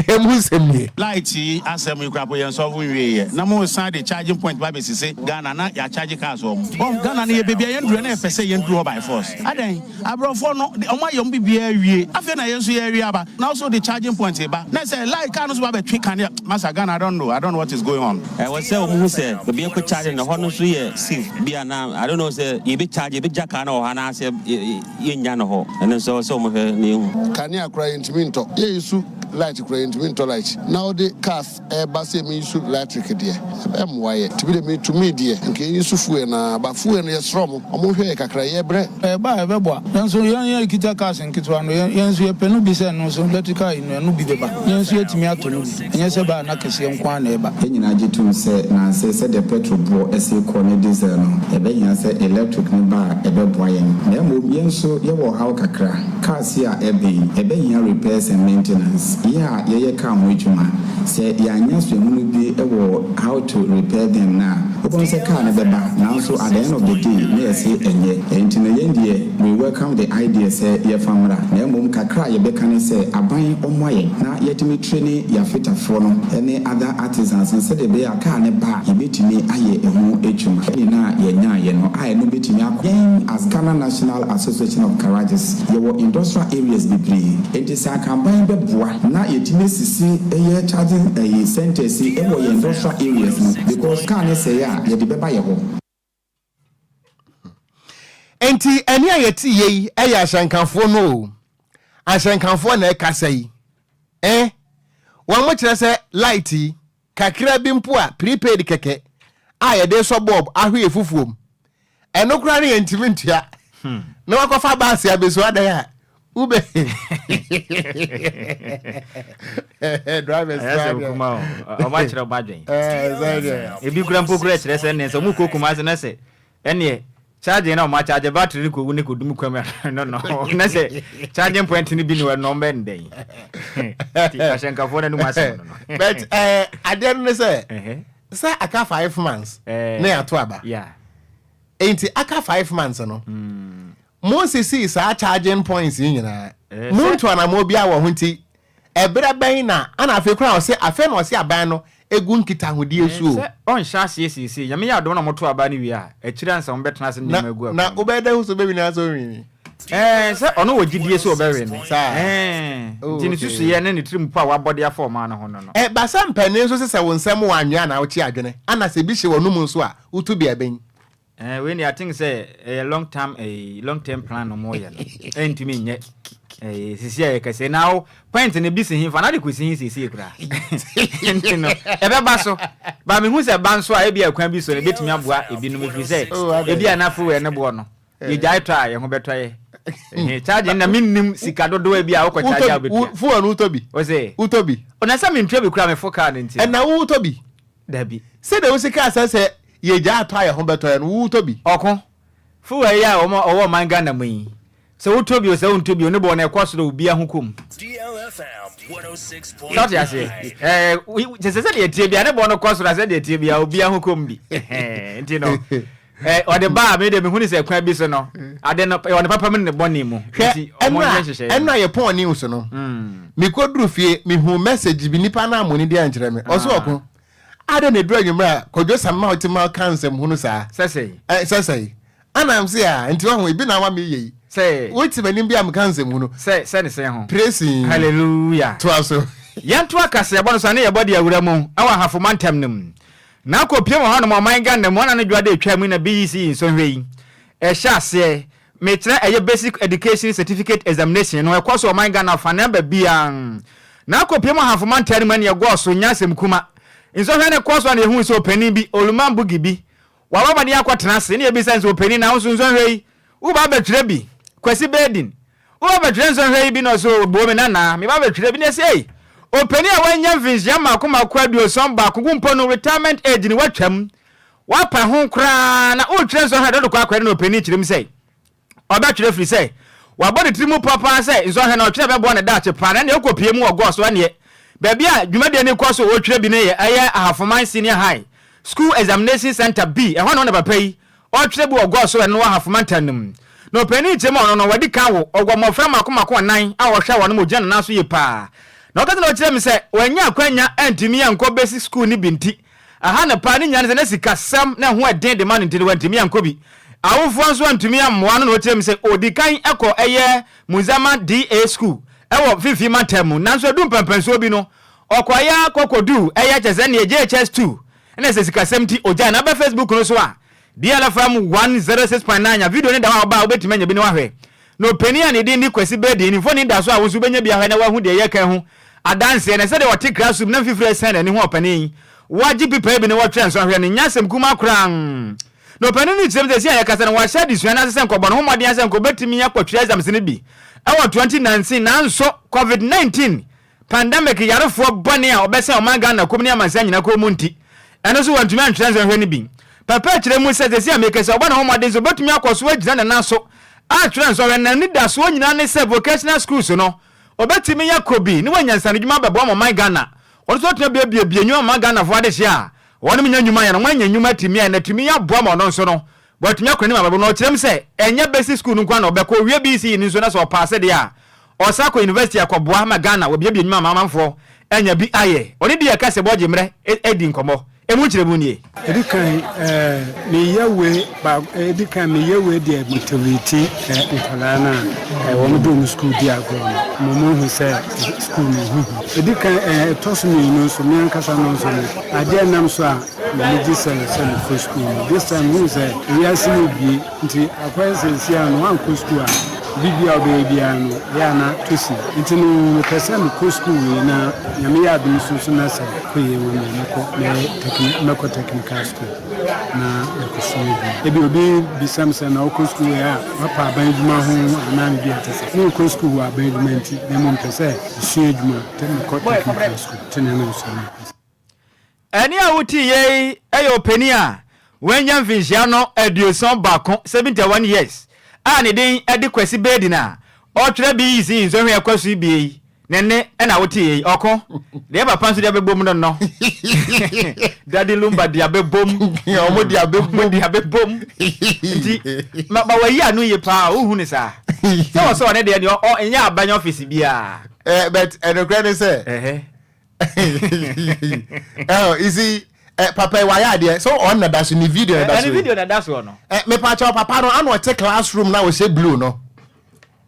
emu nsɛm nie. Light yi asɛm yi koraa po yɛn solve nwie yɛ na mo san de charging point ba bɛsisi Ghana na yɛ charge cars wɔ mo wahu Ghana no yɛ baabi a yɛn duru na yɛ pɛ sɛ yɛn duru hɔ by force adɛn abrɔfoɔ no ɔmo ayɛ ɔmo bibiaa awie afei na yɛn nso yɛ awie aba na wo so de charging point ba na sɛ light car no nso ba bɛtwe kanea masa Ghana I don't know I don't know what is going on. Ɛwɔ sɛ wɔn hu sɛ baabi yɛkɔ charge no ɛhɔ no nso yɛ safe bi anaa I don't know sɛ yɛbɛ charge yɛbɛgya car no wɔ hɔ anaasɛ Yɛnnya no hɔ. Ɛno nso ɛwɔ sɛ wɔhwɛ na yɛhu. Kanea koraa yɛntumi ntɔ. Yɛ use light koraa yɛntumi ntɔ light. Na wode cars ɛɛba sɛ me use lightric deɛ ɛmmoa yɛ. Nti me deɛ me tumi deɛ nka yɛn use fuel no ara but fuel no yɛsrɛ ɔmo ɔmo nhwɛ yɛ kakra yɛbrɛ. Ɛba a ɛbɛboa. Nanso yɛn a yɛkita cars nketewa no yɛn nso yɛpɛ no bi sɛ ɛno nso electrical yi no ɛno bi bɛba. Yɛn nso yɛatumi atɔ no bi. Ɛnyɛ sɛ ɛba a na kɛseɛ nko ara na ɛba. Yɛn nyinaa gye tom sɛ nnansa yi sɛdeɛ pɛtro boɔ si rekɔ ne diesel no, ɛbɛhia sɛ electric no ba a ɛbɛboa yɛn. Na mmom yɛn nso yɛwɔ ɔhaw kakra. Cars yi a ɛba yi, ɛbɛhia repairs and maintenance. Yɛ a yɛyɛ car ho adwuma, sɛ yɛannya suahunu bi wɔ how to repair them no a, wobɛhu sɛ car no bɛba nanso at the end of the day na yɛse ɛnyɛ. Ɛnti no yɛn deɛ we welcome the idea sɛ yɛfa mmra. Na mmom kakra a yɛbɛka ne sɛ aban ɔmmoa yɛn na yɛatumi traini yɛafetafoɔ no ne other artisans no sɛdeɛ ɛbɛyɛ a car no ba a yɛbɛtumi ayɛ ɛho adwuma. Training a yɛnyaeɛ no a ɛno bɛtumi akɔ. Yɛn as Ghana National Association of Garages yɛwɔ industrial areas bebree enti sɛ anka aban bɛboa na yɛtumi asisi ɛyɛ charging ɛyi centres yi ɛwɔ yɛn industrial areas no because car no sɛe a yɛde bɛba yɛ hɔ. Enti ɛne a yɛte yɛ yi yɛ ahyɛnkafoɔ no o. Ahyɛnkafoɔ na ɛkasa yi. Eh, wɔn mo kyerɛ sɛ light yi, kakra bi mpo a prepaid kɛkɛ a yɛde sɔ bulb ahwe yɛ fufuom. Ɛno koraa no yɛntumi ntua. Hmm. Na wakɔfa baase abɛsu adan a wobɛ drivers ɛyɛ sɛ kuma o ɔmo akyerɛ ɔmo adwen ebi kura mpo kura kyerɛ sɛ ɛnneɛ sɛ ɔmo kɔ kuma ase na sɛ ɛnneɛ charging na ɔmo akyagye battery no kɔwu ne kɔdum kwam no no na sɛ charging point no bi ne wɔ no ɔmo bɛ ndɛn ti ahyɛnkafoɔ no anum asɛm no no but eh, adeɛ no ne sɛ sɛ aka 5 months na yɛato aba enti aka 5 months no mm. Monsisii saa charging points yi nyinaa. Montu anammɔn biara wɔ ho nti, ɛberɛ bɛn na, ana afei koraa ɔse, afei na ɔse aban no gu nkitahodie so o. Sɛ ɔnhyɛ aseɛ seesei, Nyame yɛ adom na wɔto aba no wie a, akyire ansa wɔbɛtena ase ne nneɛma agu akwan mu. Na wobɛyɛ dɛn ahu sɛ ɔbɛwini anaasɛ ɔnwini? Ɛɛ, sɛ ɔno wɔ gyidie sɛ ɔbɛwini. Saa. Ɛɛ, Oh, nti ne okay. susuiɛ ne ne tirim pɔ a wabɔ de afa ɔman no ho no no. Ɛba sɛ mpanin nso se sɛ wo nsam wɔ anwea anaa wokye adwene, ana sɛ bi hyɛ w'anomu nso a, wotu bi a ɛbɛn? Eh, wei deɛ I think sɛ ɛyɛ long term eh, long term plan no mo yɛ no. Ɛntumi nyɛ eh, sisi a yɛkɛsɛ na wo point no bi si he fa na de kɔsi he siesie koraa. Nti no ɛbɛba so. Ba mehu sɛ ba nso a ebi a kwan bi so no ebɛtumi aboa ebinom ɛfiri sɛ Oh, adɛn? ebi a na fuel no boɔ no yɛgyae tɔ a yɛn ho bɛtɔ yɛ. Ɛhe, charge na mennim sika dodoɔ bi a wokɔ charge a Wotɔ bi, wo- wobɛtua. fuel no wotɔ bi? Wo se? Wotɔ bi? Ɔna sɛ mentua bi koraa mefo car no nti no. Ɛna wotɔ bi? Dabi. Sɛdeɛ wosi kaa sɛ sɛ yɛgyaa tɔ a yɛn ho bɛtɔ yɛn no, wotɔ bi? Ɔko. Fuel yi a wɔn ɔwɔ ɔman Ghana mu yi, sɛ wotɔ bi o sɛ wontɔ bi o, ne boɔ no ɛkɔ soro obiara ho kɔ mu. Sɛ wote aseɛ? Ɛɛ, kyɛ sɛ sɛdeɛ ɛteɛ biara ne boɔ no kɔ soro a sɛdeɛ ɛteɛ biara obiara ho kɔ mu bi. Ɛhɛn, nti no, ɛ, ɔde ba a, me deɛ mehu ne sɛ kwan bi so no, ade no, ɛwɔ ne papa mu ne ne bɔne mu. Hwɛ, Nti, wɔn ɛno nyɛ a, nhyehyɛeɛ ɛno no. a yɛpɔn news no, mekɔduru fie, mehuu message bi, nipa no ammɔ ne din ankyerɛ me. Ɔse ɔko, Adɛn na ɛduru anwummerɛ a Kwadwo Sam ma wote ma woka nsɛm hunu saa? Sɛsɛi. Ɛ, sɛsɛi. Ana mse a, nti wahu, ebi na ama meyɛ yi. Sɛ. Wote m'anim bi a meka nsɛm hunu. Sɛ, sɛ ne sɛn ho. Praise. Hallelujah. Toa so. Yɛntoa kaseɛbɔ no so ane yɛbɔ de awura mu wɔ Ahafo mantam no mu. Na akɔpiem wɔ hɔnom ɔman Ghana mu ana no dwoada atwaa mu yi na BEC nsɔhwɛ yi ɛhyɛ aseɛ. Mekyerɛ ɛyɛ Basic Education Certificate Examination no ɛkɔ so ɔman Ghana afanaa baabiara. Na akɔpue mu Ahafo mantam no mu ɛne ɛgɔɔ so nyɛ asɛm kuma. Nsɔhwɛ no kɔɔ so a na yɛhuu sɛ ɔpanin bi, Oluman Bugi bi, wabɔ mmɔden akɔtena ase na yɛbisa no sɛ ɔpanin na wo nso nsɔhwɛ yi woreba abɛtwerɛ bi? Kwasi Baden, woreba abɛtwerɛ nsɔhwɛ yi bi? Na ɔse oo boo me nana, meba abɛtwerɛ bi. Na yɛse ei, ɔpanin a wanya mfinhyia mmaako mmaako 71 wo mpo no retirement age no woatwam, Woapa ho koraa na woretwerɛ nsɔhwɛ a dɔdo kɔ akɔyɛ no na ɔpanin kyerɛ mu sɛ ɔbɛtwerɛ ɛfiri sɛ wabɔ ne tiri mu pɔ paa sɛ nsɔhwɛ no ɔtwerɛ bɛboa no daakye paa na ɛneɛ wokɔpie mu wɔ gɔɔ so ɛneɛ baabi a dwumadie no rekɔ so wɔretwerɛ bi no yɛ ɛyɛ Ahafoman Senior High School Examination Center B ɛhɔ na ɔna papa yi ɔretwerɛ bi wɔ gɔɔ so ɛno wɔ Ahafoman ntam no mu na ɔpanin kyerɛ mu a ɔno no wadi kan wo ɔwɔ mmɔfra mako mako ɔnan a ɔhwɛ wɔn ma ɔgyina ne nan so yie paa na ɔka sɛ na ɔkyerɛ me sɛ wanya akwanya antumi ankɔ basic school no bi nti Aha no paa, ne nyinaa ne sɛ na sikasɛm na ɛho yɛ den de ma no nti no wantumi ankɔ bi. Awofoɔ nso antumi ammoa no na ɔkyerɛ mu sɛ ɔdi kan kɔ ɛyɛ Muzama DA School ɛwɔ Mfimfini Mantam mu nanso ɛduu mpɛnpɛnsoɔ bi no ɔkɔeɛ ara kɔ kɔduu ɛyɛ kyerɛ sɛ neɛ JHS 2 ɛna sɛ sikasɛm nti ɔgyae. Na aba Facebook no so a DLFM 106.9 a video no da hɔ a woba a wobɛtumi anya bi na woahwɛ. Na ɔpanin a ne din de Kwasi Bedi ne mfoni da so a wo nso wobɛnya bi ahwɛ na woahu deɛ yɛreka yi ho adanseɛ. Na sɛdeɛ ɔte classroom na mfifire resiane n'ani ho a ɔpanin yi wagye pipa bi na wɔtwerɛ nsɔhwɛ no nyɛ asɛm kumaa koraa. Na ɔpanin no kyerɛ mu sɛ seesei a yɛkasa no wahyɛ adesua no ase sɛ nka ɔbɔ ne ho mmɔden sɛ nka ɔbɛtumi akɔtwerɛ exams no bi wɔ 2019 nanso covid 19 Pandemic yarefoɔ bɔne a ɔbɛsɛn ɔman Ghana kom ne amansan nyina kɔn mu nti, ɛno nso wantumi antwerɛ nsɔhwɛ no bi. Papa kyerɛ mu sɛ seesei a meka yi sɛ ɔbɔ ne ho mmɔden sɛ ɔbɛtumi akɔ so agyina ne nan so atwerɛ nsɔhwɛ no, n'anidasoɔ nyinaa ne sɛ vocational schools no ɔbɛtumi akɔ bi ne wanya nsanodwuma abɛboa ma ɔman Ghana. Ɔno nso atumi abuebuebue nnwuma ma Ghanafoɔ adehyeɛ a wɔnom nnya nnwuma yɛ no, wɔanya nnwuma atumi ayɛ na atumi aboa ma ɔno nso no Watumi akɔ n'anim abrabɔ mu na ɔkyerɛ mu sɛ ɛnyɛ basic school no nko ara na ɔbɛkɔ, ɔwie BECE no nso na sɛ ɔpaase deɛ a, ɔsan akɔ university akɔboa ma Ghana wɔabuebue nnwuma ama amanfoɔ anya bi ayɛ. Ɔne Diya Kasebɔ gye mmerɛ di nkɔmmɔ. Emu nkyerɛmu nie. Edi kan eh, meyɛ wei baako, edi kan meyɛ wei deɛ motivate eh, nkwadaa no a eh, wɔn de wɔn sukuu di agorɔ no, ma wɔn ahu sɛ sukuu no ho hia. Edi kan eh, ɛtɔ so mmienu nso, me ankasa no nso no, adeɛ nam so a M'ani gye sɛ sɛ mekɔ sukuu no. This time mehu sɛ wiase no rebue nti akɔyɛ sɛ seesei ara no woankɔ sukuu a biribiara a wobɛyɛ biara no ɛyɛ a na tɔ sin. Nti no mepɛ sɛ mekɔ sukuu wei na Nyame yɛ adom nso so na sɛ ɛkɔ yie ma me a mɛkɔ mɛyɛ techni mɛkɔ technical school na makɔsua adwuma. Ebia obi bisa me sɛ na wokɔ sukuu wei a woapa aban adwuma ho anaa biribi a ɛte saa. Menkɔ sukuu wɔ aban adwuma nti na mmom mepɛ sɛ mesua adwuma nti mekɔ technical school nti na ɛnam so a mepɛ sɛ. Ɛnne a wote yei yɛ ɔpanin a wanya mfinhyia no 71, 71 years, a ne din de Kwasi Baden a ɔtwerɛ BEC nsɔhwɛ a ɛkɔ so yi bie yi, ne nne na wote yei. Ɔko, deɛ papa nso de abɛbom no no. Daddy Lumba de abɛbom. Wɔn de abɛbom. Wɔn de abɛbom. Nti, ma ma wayi ano yie paa, wohu ne saa. Sɛ wɔ sɛ ɔne deɛ deɛ ɔ nyɛ aban ɔfisi biara. Eh, but ɛnokorɛ ne sɛ. Oh, you see, eh, papa yi wayɛ adeɛ so ɔn na da so ne video na da so ɛne video na da soɔ no eh, mepakyɛw papa no ana ɔte classroom na ɔhyɛ blue no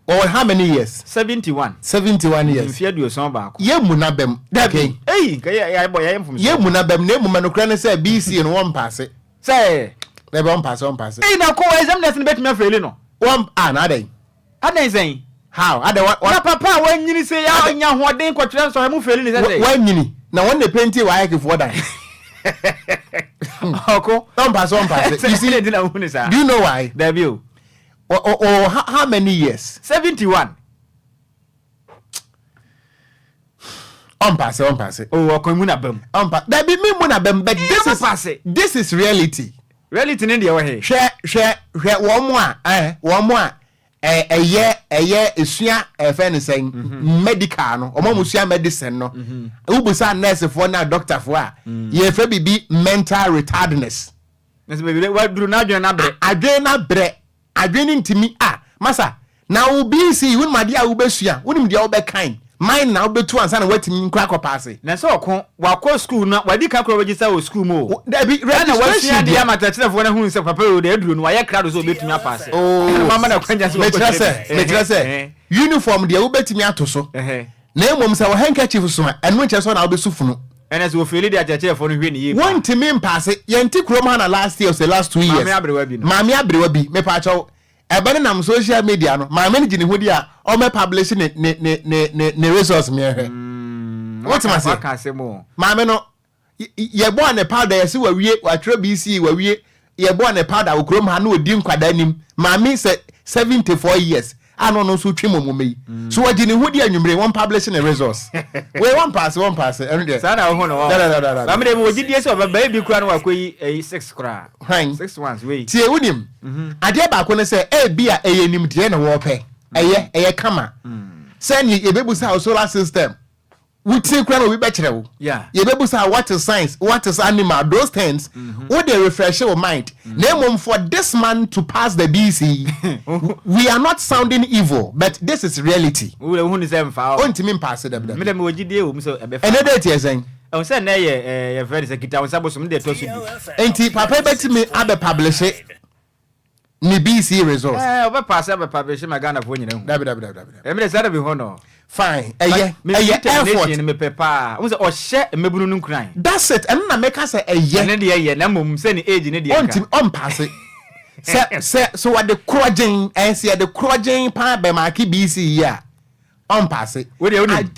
ɔwɔ how many years 71 71 years mfeɛ 71 yɛ mu na bɛm okay eyi nka yɛ yɛ bɔ yɛ mfom yɛ mu na bɛm na emu ma nokorɛ ne sɛ BC no wɔn mpaase sɛ ɛbɛ wɔn mpaase wɔn mpaase eyi na kɔ exam nurse no bɛtumi afeeli no wɔn ah na adɛn Adɛn sɛn? How? Adɛn wa wa. Na papa a wanyini sei a ɔnya ahoɔden kɔtwerɛ nsɔhwɛ mu feeli ne sɛ sɛn? Wanyini na wɔn na penti wɔ ayɛkefoɔ dan. Ɔko. Ɔmpaase ɔmpaase. You see? Ɛnti na wohu ne saa. Do you know why? Dabi o. O o o how, how many years? 71. Ɔmpaase ɔmpaase. O ɔko emu na bam. Ɔmpa dabi mi mu na bam but this is this is reality. Reality ne deɛ wɔ he? Hwɛ hwɛ hwɛ wɔn mo a ɛɛ wɔn mo a ɛyɛ ɛyɛ esua ɛfɛ ne sɛn mhm. medical no wɔn a wɔn sua medicine no mhm. wobusa nursefoɔ na doctorfoɔ a mm. yɛfɛ bibi mental retardness. waduru n'adwene n'abrɛ. adwene n'abrɛ adwene ntumi a masa na wo BC wonim adeɛ a wobɛsua wonim deɛ wobɛkan mine na wobɛtu ansa na woatumi nkɔ akɔ paase. Na sɛ ɔko wakɔ school na wadi kan koraa register wɔ school mu o. Dabi Ɛna wasua registration adeɛ deɛ. ama kyerɛkyerɛfoɔ no ahunu sɛ papa yi o deɛ aduro no wayɛ krado sɛ ɔbɛtumi apaase. Oo Ɛna wama no akwanya sɛ mekyerɛ ɔnkɔkyerɛ sɛ bi. mekyerɛ sɛ Ɛhɛ, uniform deɛ wobɛtumi ato so ɛhɛ. na mmom sɛ wo handkerchief so a ɛno nkyerɛ sɛ ɔna wobɛsu funu. Ɛna sɛ ofeeli deɛ akyerɛkyerɛfoɔ no hwɛ no yie paa. Wontumi mpaase yɛnte kurom ha na last year ɔsɛ last 2 years Maame aberewa bi no. maame aberewa bi mepaakyɛw. Ɛbɛ ne nam social media no, maame no gye ne ho di a, ɔmɛ publish ne results miɛhwɛ. Wote ma se? Maame no, yɛbɔɔ ne powder, yɛse wawie, watwerɛ BC wawie, yɛbɔɔ ne powder wɔ kurom ha na ɔdi nkwadaa anim. Maame sɛ 74 years a na ɔno nso twe mɔmɔmɛ yi. So wɔgye ne ho di anwummere, wɔn publish ne results. Wei wɔn paase, wɔn paase, ɛno deɛ. Saa na ɔho no wɔ. Da. Maame de wɔ gyidie sɛ ɔbɛba ebi kura no wakɔ yi ɛyi six koraa. Hwan? Six ones wei. Tie, wonim. Adeɛ baako ne sɛ, ebi a ɛyɛ nimdeɛ na wɔpɛ. Ɛyɛ kama. Sɛ ne yɛbɛbusa wo solar system, wotiri kura na obi bɛkyerɛ wo. Yɛbɛbusa what is science, what is animal, those things wo de refresh your mind. Na mmom for this man to pass the BC, we are not sounding evil, but this is reality. Wúlò ehun ni sɛ nfa o. Ontumi mpaase dɛm dɛm. Mi dɛ mi wɔ gyidie wɔ mu sɛ ɛbɛfa. Ɛnɛ date yɛ sɛn? Ɛwɔ sɛ ɛnɛ yɛ ɛɛ yɛfrɛ no sɛ kita nsa bosom de ɛtɔ so 10. Nti papa yi bɛtumi abɛ publish ne BC results? Ɔbɛ paase abɛ publish ma Ghana fo nyina hu. Dabi, dabi, dabi, dabi. Ɛmi de saa de bi hɔ no. Fine, ɛyɛ effort. Mi pɛ paa n sɛ ɔhyɛ mmabunu no nkuran. That's it, ɛno na mɛka sɛ ɛyɛ. Ɛne deɛ yɛ na mmom sɛ ne age ne deɛ nka. Ɔntumi ɔmpaase sɛ wɔde korɔgyen, ɛyɛ sɛ yɛde korɔgyen paa bɛmaake BC yi a, ɔmpaase.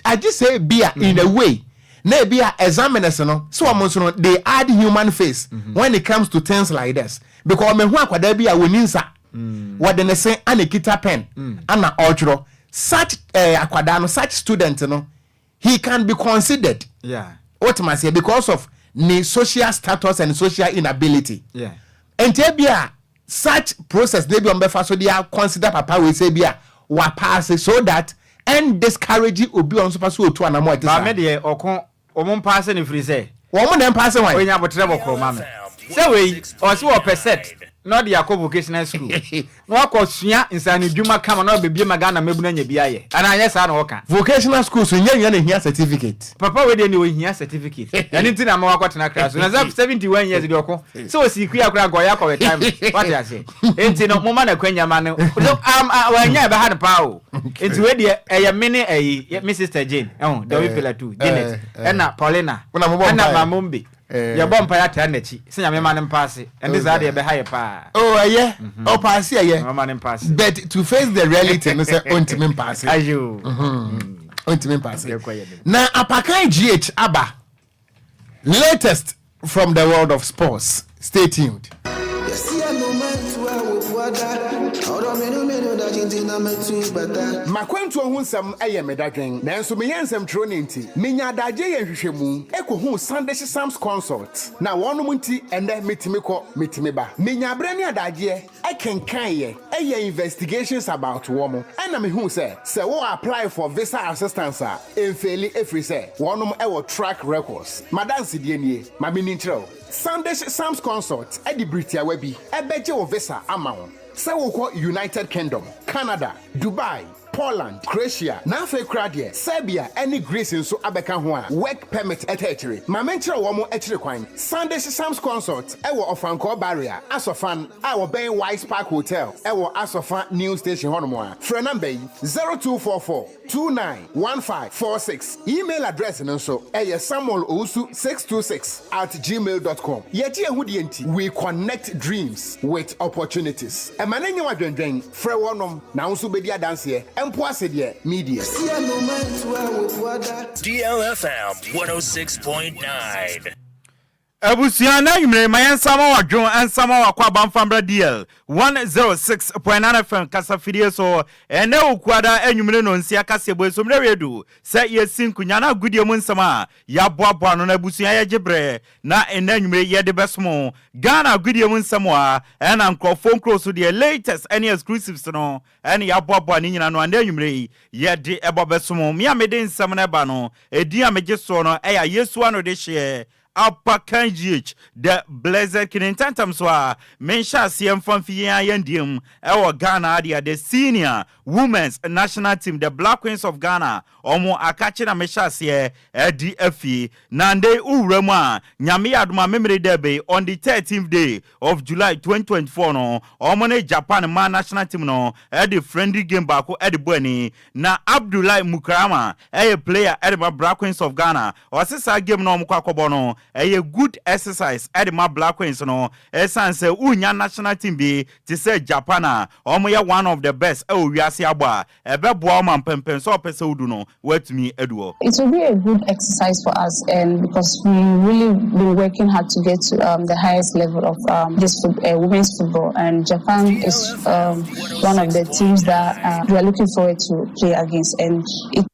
Agye sɛ ebi a in a way na ebi a examiners no sɛ wɔn nso no, they add human face when it comes to things like this, because ɔmɛhu akwadaa bi a wɔni nsa, wɔde ne se ana ekita pen ana ɔretwerɛ. Such akwadaa no, such student no, he can be considered. Wotem aseɛ? Because of ne social status and social inability. Nti ebi a such process na ebi a wɔbɛfa so de a consider papa wei sɛ ebi a wapaase, so that and discourage obi a ɔno nso pa so otu anamɔ ɛte saa. Maame deɛ, ɔko wɔn mpaase ne firi sɛ. Wɔn na mpaase wɔn. Onya abotire bɔkɔɔ ma me sɛ wei ɔsi wɔpɛ set na ɔde akɔ vocational school na wakɔ sua nsanidwuma kama na ɔbɛbie ma Ghana mmabunu anya bi ayɛ, anaa anyɛ saa na ɔka? Vocational schools nyɛ nyɛ na ehia certificate. Papa wei deɛ ne ohia certificate, ɛno nti na ama wakɔtena kra so na sɛ 71 years deɛ, ɔko sɛ osi kuya koraa nka ɔyɛ akɔ retirement, wate ase? Nti no moma no akwanya ma no so wanya ɛbɛha no paa o. Nti wei deɛ ɛyɛ me ne ɛyi me sister Jane ɛho Dɔwi Pillar 2 Janet ɛna Paulina ɛna Mamombe, yɛbɔ mpa yɛ ataa n'akyi sɛ Nyame ma no mpaase. Ɛnde saa deɛ ɛbɛha yɛ paa. Oh, ɛyɛ ɔpaase, ɛyɛ. Ɔma no mpaase. But to face the reality no sɛ ɔntumi mpaase. Ayo. Ɔntumi mpaase. Na Apakan GH aba, latest from the world of sports. Stay tuned. Makwantuo ho nsɛm yɛ me dadwen, nanso meyɛ nsɛmtwerɛ no nti menya adagye yɛ nhwehwɛmu ɛkɔhuu Sandish Sams Consult, na wɔnom nti ɛnɛ metumi kɔ, metumi ba. Menya berɛ ne adagyeɛ ɛkenkaeɛ, ɛyɛ investigations about wɔn, ɛna mehuu sɛ sɛ wo apply for visa assistance a, ɛmfaili, ɛfiri sɛ wɔnom ɛwɔ track records. Madansedie nie, ma menni nkyerɛ wo. Sandish Sams Consult ɛde biritiawa bi ɛbɛgye wo visa ama wo sɛ wokɔ United Kingdom, Canada, Dubai, Poland, Croatia, na afei koraa deɛ Serbia ne Greece nso abɛka ho a work permit ɛta akyire. Ma menkyerɛ wɔn akyiri kwan. Sandish Sams Consult ɛwɔ Ɔfankɔɔ Barrier, Asɔfan a wɔbɛn Wise Park Hotel ɛwɔ Asɔfa New Station hɔnom a, frɛ number yi, 0244 291546. Email address no nso ɛyɛ samuelowusu626@gmail.com. Yɛgye ɛho deɛ nti we connect dreams with opportunities. Ɛma ne nyɛ wadwendwɛn, frɛ wɔnom na wo nso bɛdi adanseɛ mpo ase deɛ media. DLFM 106.9. Abusua, na anwummere ma yɛnsa ma wadwo nsa ma wakɔ abamfambra DL 106.9 FM kasafidie so. Ɛnɛ Okuada anwummere no nsia kaseɛbɔ so mmerɛ wiedu sɛ yɛsi nkonya na agodie mu nsɛm a yɛaboaboa no. Na abusua, yɛgye berɛ na ɛnɛ anwummere yɛde bɛsom Ghana agodie mu nsɛm a ɛna nkurɔfoɔ nkuro so deɛ, latest ɛne exclusives no ɛne yɛaboaboa ne nyina no a ɛnɛ anwummere yi yɛde ɛbɔ bɛsom. Me a mede nsɛm no ɛba no, ɛdin a megye soɔ no ɛyɛ Yesu ano de hyeɛ Apakan GH, the Blessed King. Ntɛntɛm so a menhyɛ aseɛ mfa mfi yɛn ayɛndeɛ mu ɛwɔ Ghana adeɛ, the senior women's national team, the Black Queens of Ghana, ɔmo akakye na mehyɛ aseɛ ɛdi afie. Na nde wowura mu a, Nyame yɛ adom a, memere dɛ bɛyi on the 13th day of July 2024 no, ɔmo ne Japan mmaa national team no ɛde friendly game baako ɛde bɔ ani. Na Abdullahi Mukarama ɛyɛ player ɛde ma Black Queens of Ghana, ɔse saa game no ɔmo kɔ akɔbɔ no. Ɛyɛ good exercise de ma Black Queens no ɛsiane sɛ wonya national team bi te sɛ Japan a wɔyɛ one of the best wɔ wiase abɔ a, ɛbɛboa wo ma mpɛnpɛnso a wopɛ sɛ wodu no woatumi adu hɔ. It will be a good exercise for us and because we really been working hard to get to um, the highest level of um, this foot, women's football and Japan is um, one of the teams that we are looking forward to play against and it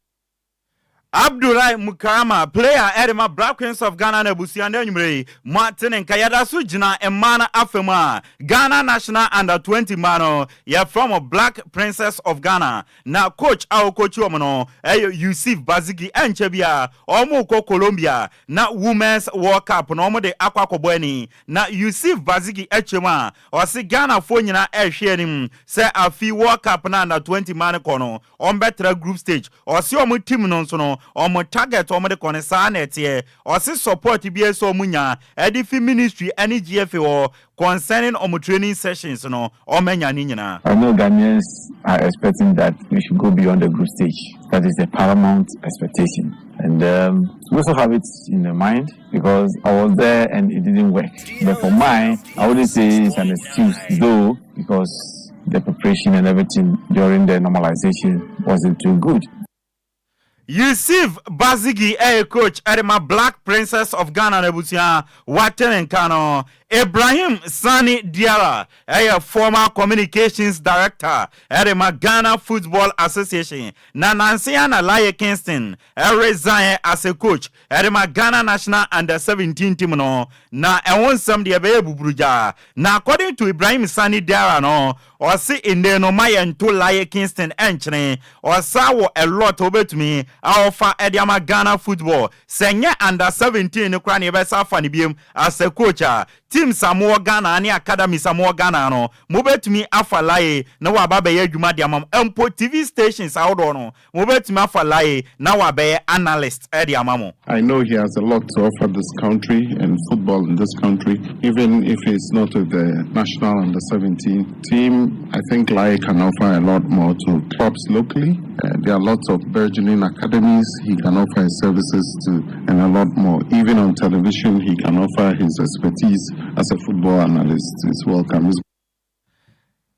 Abdullahi Mukarama, player ɛde ma Black Queens of Ghana na abusua ndɛ anwummerɛ yi mo ate ne nka. Yɛda so gyina mmaa no afa mu a Ghana National Under 20 mmaa no yɛfrɛ mo Black Princess of Ghana na coach a ɔkɔkyi wɔn no ɛyɛ Yusuf Bazigi. Ɛnkyɛ bia wɔn kɔ Colombia na Women's World Cup na wɔn de akɔ akɔbɔ ani na Yusuf Bazigi akyɛ mu a ɔse Ghanafoɔ nyinaa ɛrehwɛ anim sɛ afi World Cup na Under 20 mmaa no kɔ no wɔn bɛtra group stage. Ɔse ɔmo team no nso no ɔmo target ɔmo de kɔ no saa na ɛteɛ. Ɔse support biara sɛ ɔmo nya ɛde fi ministry ɛne GFA hɔ concerning ɔmo training sessions no ɔmo anya ne nyinaa. I know Ghanaians are expecting that we should go beyond the group stage. That is the paramount expectation. And we also have it in the mind because I was there and it didn't work. But for mine, I wouldn't say it's an excuse though, because the preparation and everything during the normalization wasn't too good. Yusuf Bazigi ɛyɛ coach ɛde ma Black Princess of Ghana na abusua wate ne nka no. Ibrahim Sani Diara ɛyɛ former communications director ɛde ma Ghana Football Association na nanse na Laryea Kingston ɛresign as a coach ɛde ma Ghana National Under 17 team no na ɛho nsɛm deɛ ɛbɛyɛ buburugya. Na according to Ibrahim Sani Diara no, ɔse nnɛ no ma yɛnto Laryea Kingston ɛnkyene. Ɔsa wɔ a lot wobɛtumi a ɔfa ɛde ama Ghana football sɛ nyɛ Under 17 no koraa ne yɛbɛsa afa ne biem as a coach a teams a mowɔ Ghana ne academies a mowɔ Ghana no mobɛtumi afa Laryea na waba bɛyɛ adwuma de ama mo. Mpo TV stations ahodoɔ no mobɛtumi afa Laryea na wabɛyɛ analyst ɛde ama mo. I know he has a lot to offer this country and football in this country, even if he's not with the national Under 17 team. I think Laryea can offer a lot more to clubs locally. There are lots of burgeoning academies he can offer his services to, and a lot more. Even on television, he can offer his expertise as a football analyst. He's welcome. He's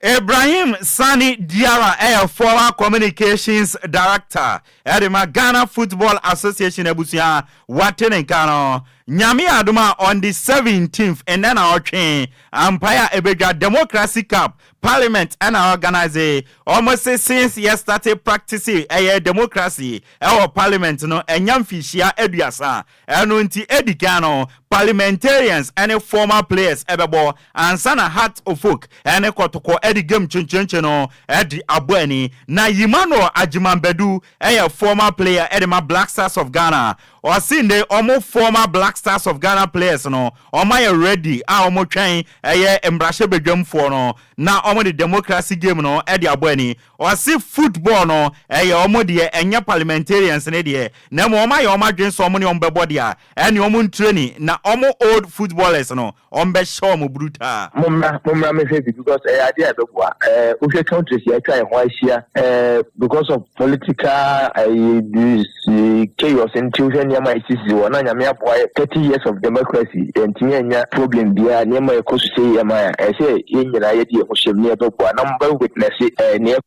Ibrahim Sani Diara ɛyɛ former communications director ɛde ma Ghana Football Association. Abusua wate ne nka no. Nyame adom a, on the 17th, ɛnɛ na ɔtwe ampae a ɛbɛdwa Democracy Cup, Parliament ɛna organize. Ɔmo se since yɛ started practice ɛyɛ democracy ɛwɔ Parliament no, ɛnya mfihyia 30. Ɛno nti edi kan no, parliamentarians ɛne former players ɛbɛbɔ ansa na Hearts of Oak ɛne Kɔtɔkɔ ɛde game kyenkyenkyen no ɛde abɔ ani. Na Emmanuel Agyemang Badu ɛyɛ former player ɛde ma Black Stars of Ghana. Ɔsi nde ɔmo former Black Stars of Ghana players no ɔmo ayɛ ready a ɔmo twɛn ɛyɛ mmarahyɛbadwamfoɔ no na ɔmo de democracy game no ɛde abɔ ani. Ɔsi football no ɛyɛ ɔmo deɛ, ɛnyɛ parliamentarians ne deɛ, na mmom ɔmo ayɛ ɔmo adwene sɛ ɔmo ne ɔmo bɛbɔ deɛ ɛne ɔmo ntraining na ɔmo old footballers no ɔmo bɛhyɛ ɔmo brutal. Mommra, mommra mehwɛ bi because ɛyɛ adeɛ a ɛbɛboa. Wohwɛ countries yɛ atwa yɛn ho ahyia, because of political ɛɛ chaos nti wohwɛ nneɛma a ɛsisi wɔ na Nyame aboa yɛ, 30 years of democracy, yɛntumi anya problem biara. Nneɛma a ɛkɔ so sɛ yɛ ma a ɛsɛ yɛn nyinaa yɛde yɛn ho hyɛm ne yɛbɛboa na mobɛ witness neɛ.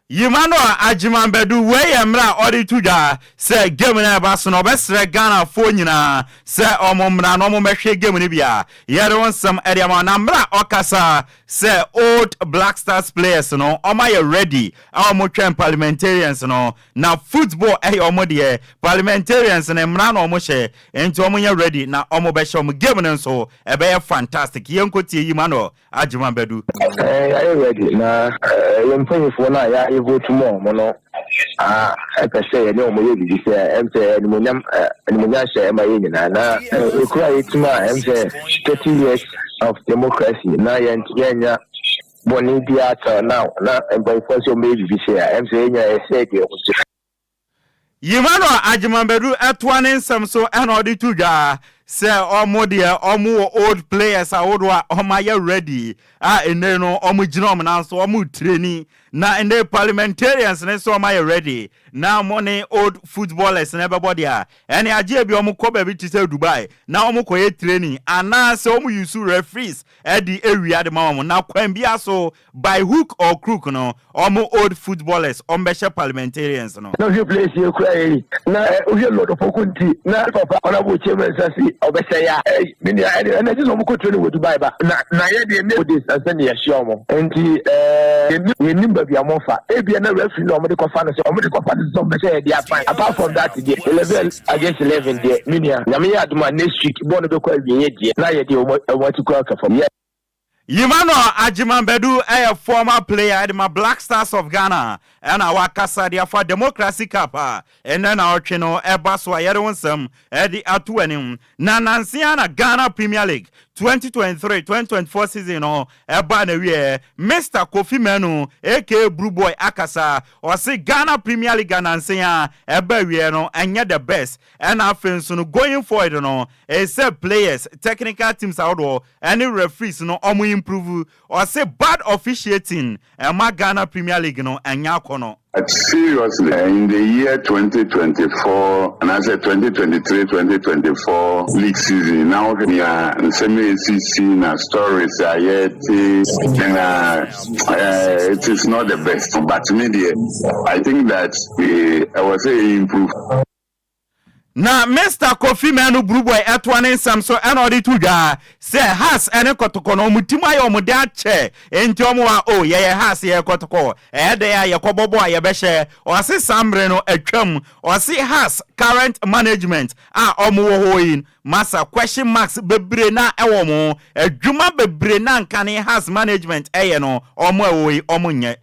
Emmanuel Agyemang Badu wei yɛ mmerɛ a ɔde to dwa sɛ game no ɛba so no ɔbɛsrɛ Ghanafoɔ nyinaa sɛ ɔmo mmra na ɔmo mɛhwɛ game no bi a yɛde wo nsɛm ɛde ama. Na mmerɛ a ɔkasa sɛ old Black Stars players no ɔmo ayɛ ready a ɔmo twɛn parliamentarians no na football ɛyɛ ɔmo deɛ, parliamentarians no mmara na ɔmo hyɛ nti ɔmo yɛ ready na ɔmo bɛhyɛ ɔmo. Game no nso ɛbɛyɛ fantastic. Yɛnkɔ tie Emmanuel Agyemang Badu. Yɛayɛ ready na yɛn mpanyinfoɔ no a yɛayɛ vote mu ɔmo no ɛpɛ sɛ yɛne ɔmo yɛ biribi sɛ ɛm sɛ animonyam animonyam hyɛ ɛma yɛ nyinaa na ekura yɛtum a ɛm sɛ 30 years of democracy na yɛn yɛnya bɔnne biara till now na mpanyinfoɔ sɛ ɔmo yɛ biribi sɛ a ɛm sɛ yɛn nyinaa yɛsɛ deɛ ɛho so. Emmanuel Agyemang Badu ɛtoa ne nsɛm so ɛna ɔde to dwa sɛ ɔmo deɛ ɔmo wɔ old players ahodoɔ a ɔmo ayɛ ready a ene no ɔmo gyina ɔmo nan so ɔmo training. Na ɛnɛ parliamentarians ne sɛ ɔmo ayɛ ready na ɔmo ne old footballers na ɛbɛbɔ deɛ a, ɛne agye bi ɔmo kɔ baabi te sɛ Dubai na ɔmo kɔyɛ training anaasɛ ɔmo use referees ɛde ewia de ma ɔmo, na kwan bi aso, by hook or crook no, ɔmo old footballers ɔmo bɛhyɛ parliamentarians no. Na wohwɛ place yɛ kura yɛ yi na wohwɛ Lord Opoku nti na papa Honourable Chairman Sasi ɔbɛsɛ yɛ a, ɛy me nua, ɛne ɛna gye sɛ ɔmo kɔ training wɔ Dubai ba na yɛ deɛ ne days ansa ne yɛhyia ɔmo, nti yɛnim baabi a ɔmo fa. Ebia na referee na ɔmo de kɔfa no sɛ ɔmo de kɔfa no sɛ ɔmo bɛhyɛ yɛ deɛ afine. Apart from that deɛ, 11 against 11 deɛ, me nua, Nyame yɛ adom a, next week bɔɔl no bɛkɔ awie deɛ na yɛ deɛ ɔmo ati kura kɛ fam yɛ. Emmanuel Agyeman Badu ɛyɛ former player ɛde ma Black Stars of Ghana, ɛna wakasa de afa Democracy Cup a ɛnɛ na ɔtwe no ɛba so a yɛde wo nsɛm ɛde ato anim. Na nansia na Ghana Premier League 2023-2024 season no ɛba na wie. Mr Kofi Manu aka Blue Boy akasa, ɔse Ghana Premier League nansia ɛba wie no ɛnyɛ the best, ɛna afei nso no, going forward no, ɛsɛ players, technical teams ahodoɔ ɛne referees no ɔmo improve. Ɔse bad officiating ɛma Ghana Premier League no ɛnyɛ akɔnɔ. Seriously, in the year 2024, and I said 2023, 2024 league season, now we are nsɛm esisi na stories a yɛte na it is not the best. But me deɛ, I think that I was say improve. Na Mr Kofi Manu Bruboy ɛtoa ne nsɛm so, ɛna ɔde to dwa sɛ Hearts ɛne Kɔtɔkɔ no, ɔmo tim ayɛ ɔmo de akyɛ, enti ɔmo wa o yɛyɛ Hearts, yɛyɛ Kɔtɔkɔ, ɛyɛ dɛ a yɛkɔbɔbɔ a yɛbɛhyɛ. Ɔse saa mmere no atwam. Ɔse Hearts current management a ɔmo wɔ hɔ yi, masa, question marks bebree na ɛwɔ mo adwuma bebree na nkane Hearts management ɛyɛ no, ɔmo ɛwɔ yi ɔmo nyɛ.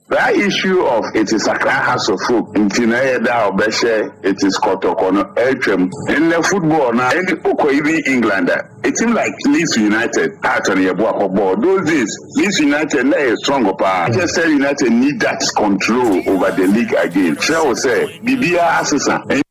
That issue of it is Accra Hearts of Oak nti na ɛyɛ da a ɔbɛhyɛ it is Kɔtɔkɔ no ɛtwam. Nnɛ football na ɛne okɔ, even England a, it seem like Leeds United a no yɛbo akɔbɔ those days, Leeds United na ɛyɛ strong paa. Manchester United need that control over the league again. Kyerɛ wo sɛ biribiara asesa.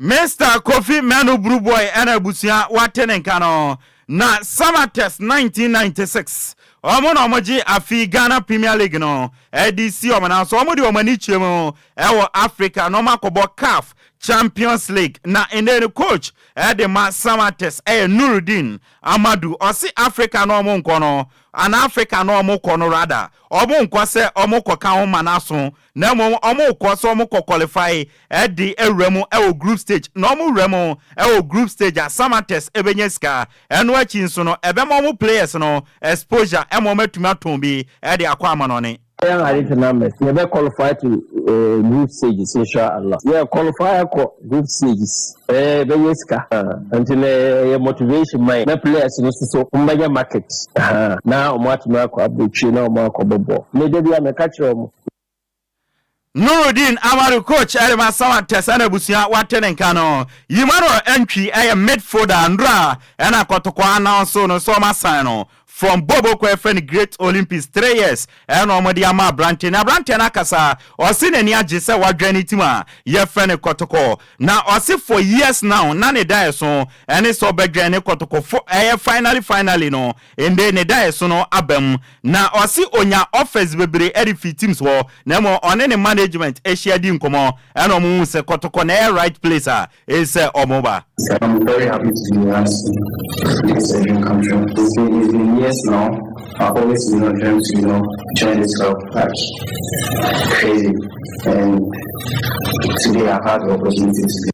Mr Kofi Manu Bruboy ɛna abusua wate ne nka no. Na Samartex 1996 ɔmo na ɔmo gye afi Ghana Premier League no ɛde si ɔmo nan so. Ɔmo de ɔmo ani kyerɛ mu ɛwɔ Africa na ɔmo akɔbɔ CAF Champions League. Na ɛnɛ no, coach ɛde ma Samartex ɛyɛ Nurudin Amadu. Ɔsi Africa na ɔmo nkɔ no ana Africa na ɔmo kɔ no, rather ɔmo nkɔ sɛ ɔmo kɔ ka ho ma n'aso, na mmom ɔmo kɔ sɛ ɔmo kɔ qualify ɛde awura mu ɛwɔ group stage. Na ɔmo wura mu ɛwɔ group stage a, Samartex ɛbɛnya sika. Ɛno akyi nso no, ɛbɛma ɔmo players no exposure, ɛma ɔmo atumi atɔn bi ɛde akɔ amanɔne. Yɛn ade to numbers, yɛbɛ qualify to group stages, inshallah. Yɛ qualify akɔ group stages, bɛyɛ sika, nti na ɛyɛ motivation man na players no soso wɔn bɛyɛ market na wɔn atumi akɔ aburokyire na wɔn akɔ bɔ bɔɔl. Mɛgye bi a mɛka kyerɛ wɔn. Nurudin Amadu, coach ɛde Samartex, ɛna abusua wate ne nka no. Emmanuel Antwi ɛyɛ midfielder ndora ɛna Kɔtɔkɔ announce no sɛ ɔma sign no from Bobo kɔ ɛfɛ no Great Olympics, 3 years ɛna ɔmɔde ama aberante. Na aberante no akasa, ɔse n'ani agye sɛ wadwa ne team a yɛfrɛ no Kɔtɔkɔ. Na ɔse for years now na ne da so ɛne sɛ ɔbɛdwa ne Kɔtɔkɔ fo ɛyɛ finally no nde ne da so no aba mu. Na ɔse onya offers bebree ɛde fi teams hɔ, na mmom ɔne ne management ahyia di nkɔmmɔ, ɛna ɔmo hu sɛ Kɔtɔkɔ na ɛyɛ right place a ɛsɛ ɔmo ba. I'm very happy to be here. It's a dream come true. It's been years now. I've always dreamed to join this club, like crazy. And today I've had the opportunity to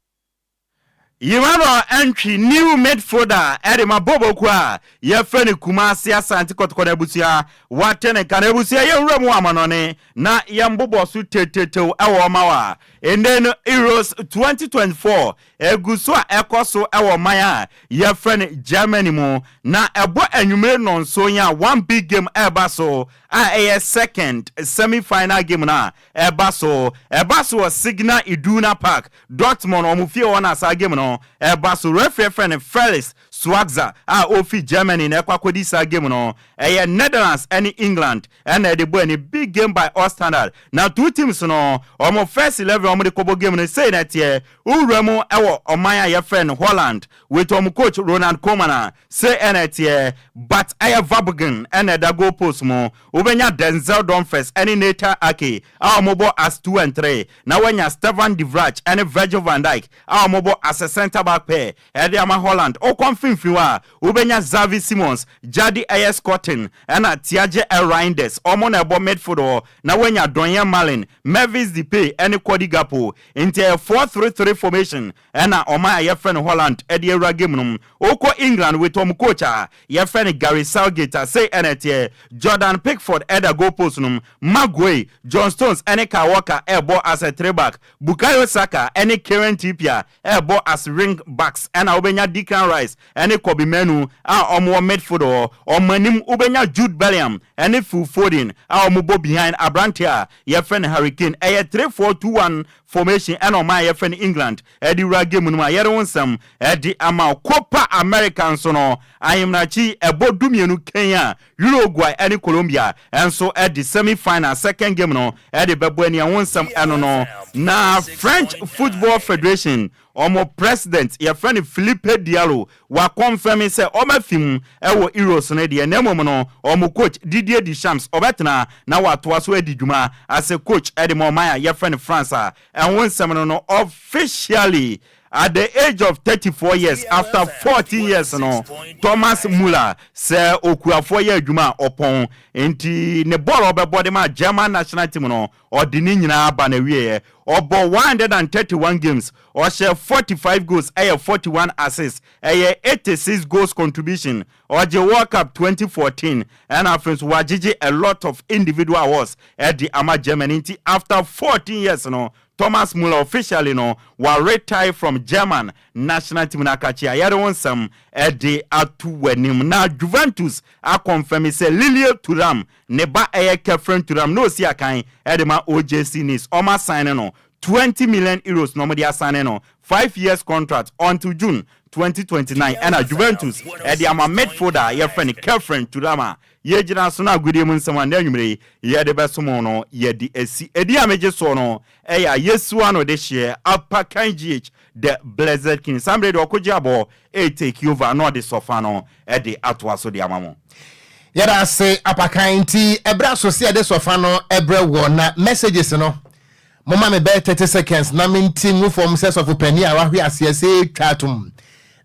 Emmanuel Antwi, new midfielder ɛde ma Boboku a yɛfrɛ no Kumase Asante Kɔtɔkɔ no, abusua wate ne nka. No abusua, yɛnwura mu amanɔne na yɛmbobɔ so tetetew ɛwɔ ɔma wa. Ɛnɛ no, Euros 2024 egu so a ɛkɔ so ɛwɔ man a yɛfrɛ no Germany mu, na ɛbɔ anwummere nnɔnso yi a, one big game ɛreba so a ɛyɛ second semi final game no a ɛba so wɔ Signal Iduna Park, Dortmund ɔmo fie hɔ. Na saa game no ɛba so, referee frɛ no Felix. Schwarzer a ofi Germany na ɛkɔ akɔdi saa game no. Ɛyɛ Netherlands ne England na ɛde bɔ ani. Big game by all standard. Na two teams no, wɔn first 11 a wɔde kɔbɔ game no, sei na ɛteɛ. Wowura mu wɔ ɔman a yɛfrɛ no Holland with wɔn coach Ronald Koeman a, sei na ɛteɛ. But ɛyɛ Verbruggen na ɛda goal post mu. Wobɛnya Denzel Dumfries ne Nathan Ake a wɔbɔ as two and three, na woanya Stefan de Vrij ne Virgil van Dijk a wɔbɔ as a centre back pair de ama Holland. Wokɔ mfimfini hɔ a, wobɛnya Xavi Simons, Jaddy Eyes Cotton ɛna Tijjani Reijnders. Wɔn na ɛbɔ midfield hɔ, na woanya Donyell Malen, Memphis Depay ne Cody Gakpo. Nti ɛyɛ 4-3-3 formation ɛna ɔman a yɛfrɛ no Holland de awura game no mu. Wokɔ England with wɔn coach a yɛfrɛ no Gary Southgate a, sei ɛna ɛteɛ. Jordan Pickford ɛda goal post no mu, Maguire, John Stones ne Kyle Walker ɛrebɔ as a three back, Bukayo Saka ne Kieran Trippier ɛrebɔ as wing backs, ɛna wobɛnya Declan Rice ne Kobbie Mainoo a wɔwɔ midfield hɔ. Wɔn anim wobɛnya Jude Bellingham ne Phil Foden a wɔbɔ behind aberanteɛ a yɛfrɛ no Harry Kane. Ɛyɛ 3-4-2-1 formation ɛna ɔman a yɛfrɛ no England de wura game no mu a yɛde wo nsɛm de ama wo. Copa America nso no, ahemrakyi ɛbɔ 12 kɛn a Uruguay ne Colombia nso de semi final second game no de bɛbɔ ani ɛho nsɛm ɛno no. Na French Football Federation wɔn president yɛfrɛ no Philippe Diallo wakɔnfɛme sɛ ɔma mu ɛwɔ Euros no deɛ, na mmom no wɔn coach Didier Deschamps ɔbɛtena na watoa so adi dwuma as a coach ɛde ma ɔman a yɛfrɛ no France a ɛho nsɛm no officially, at the age of 34 years, after 14 years no, Thomas Muller sɛ okuafoɔ yɛ adwuma a ɔpɔn nti ne bɔɔl a ɔbɛbɔ de ma German national team no, ɔde ne nyinaa ba na wieɛ. Ɔbɔ 131 games, ɔhyɛ 45 goals, ɛyɛ 41 assists, ɛyɛ 86 goals contribution. Ɔgye World Cup 2014, ɛna afei nso wagyegye a lot of individual awards ɛde ama Germany. Nti after 14 years no, Thomas Muller officially no wa retire from German national team no. Akakye a yɛde wo nsɛm ɛde ato w'anim na Juventus akɔnfɛmi sɛ Lilian Thuram ne ba ɛyɛ Khephren Thuram na osi akan ɛde ma OGC Nice. Ɔmo asan no €20 million na ɔmo de asan no, 5 years contract until June 2029, ɛna Juventus ɛde ama midfielder a yɛfrɛ no Khephren Thuram a yɛgyina so no. Agodie mu nsɛm a na anwummerɛ yi yɛde bɛsom no, yɛde asi ɛdi a megye soɔ no ɛyɛ a yɛsiwa no de hyeɛ Apakan GH, the Blessed King. Saa mmerɛ deɛ ɔkɔgye abɔ ɛtake over na ɔde sɔfa no ɛde atoa so de ama mo. Yɛda ase, Apakan. Nti ɛberɛ so sɛ yɛde sɔfa no ɛbrɛ wɔ na messages no, moma me bɛyɛ 30 seconds na menti ngu fam sɛ sɔfo pani a wahwe aseɛ sɛ twa atom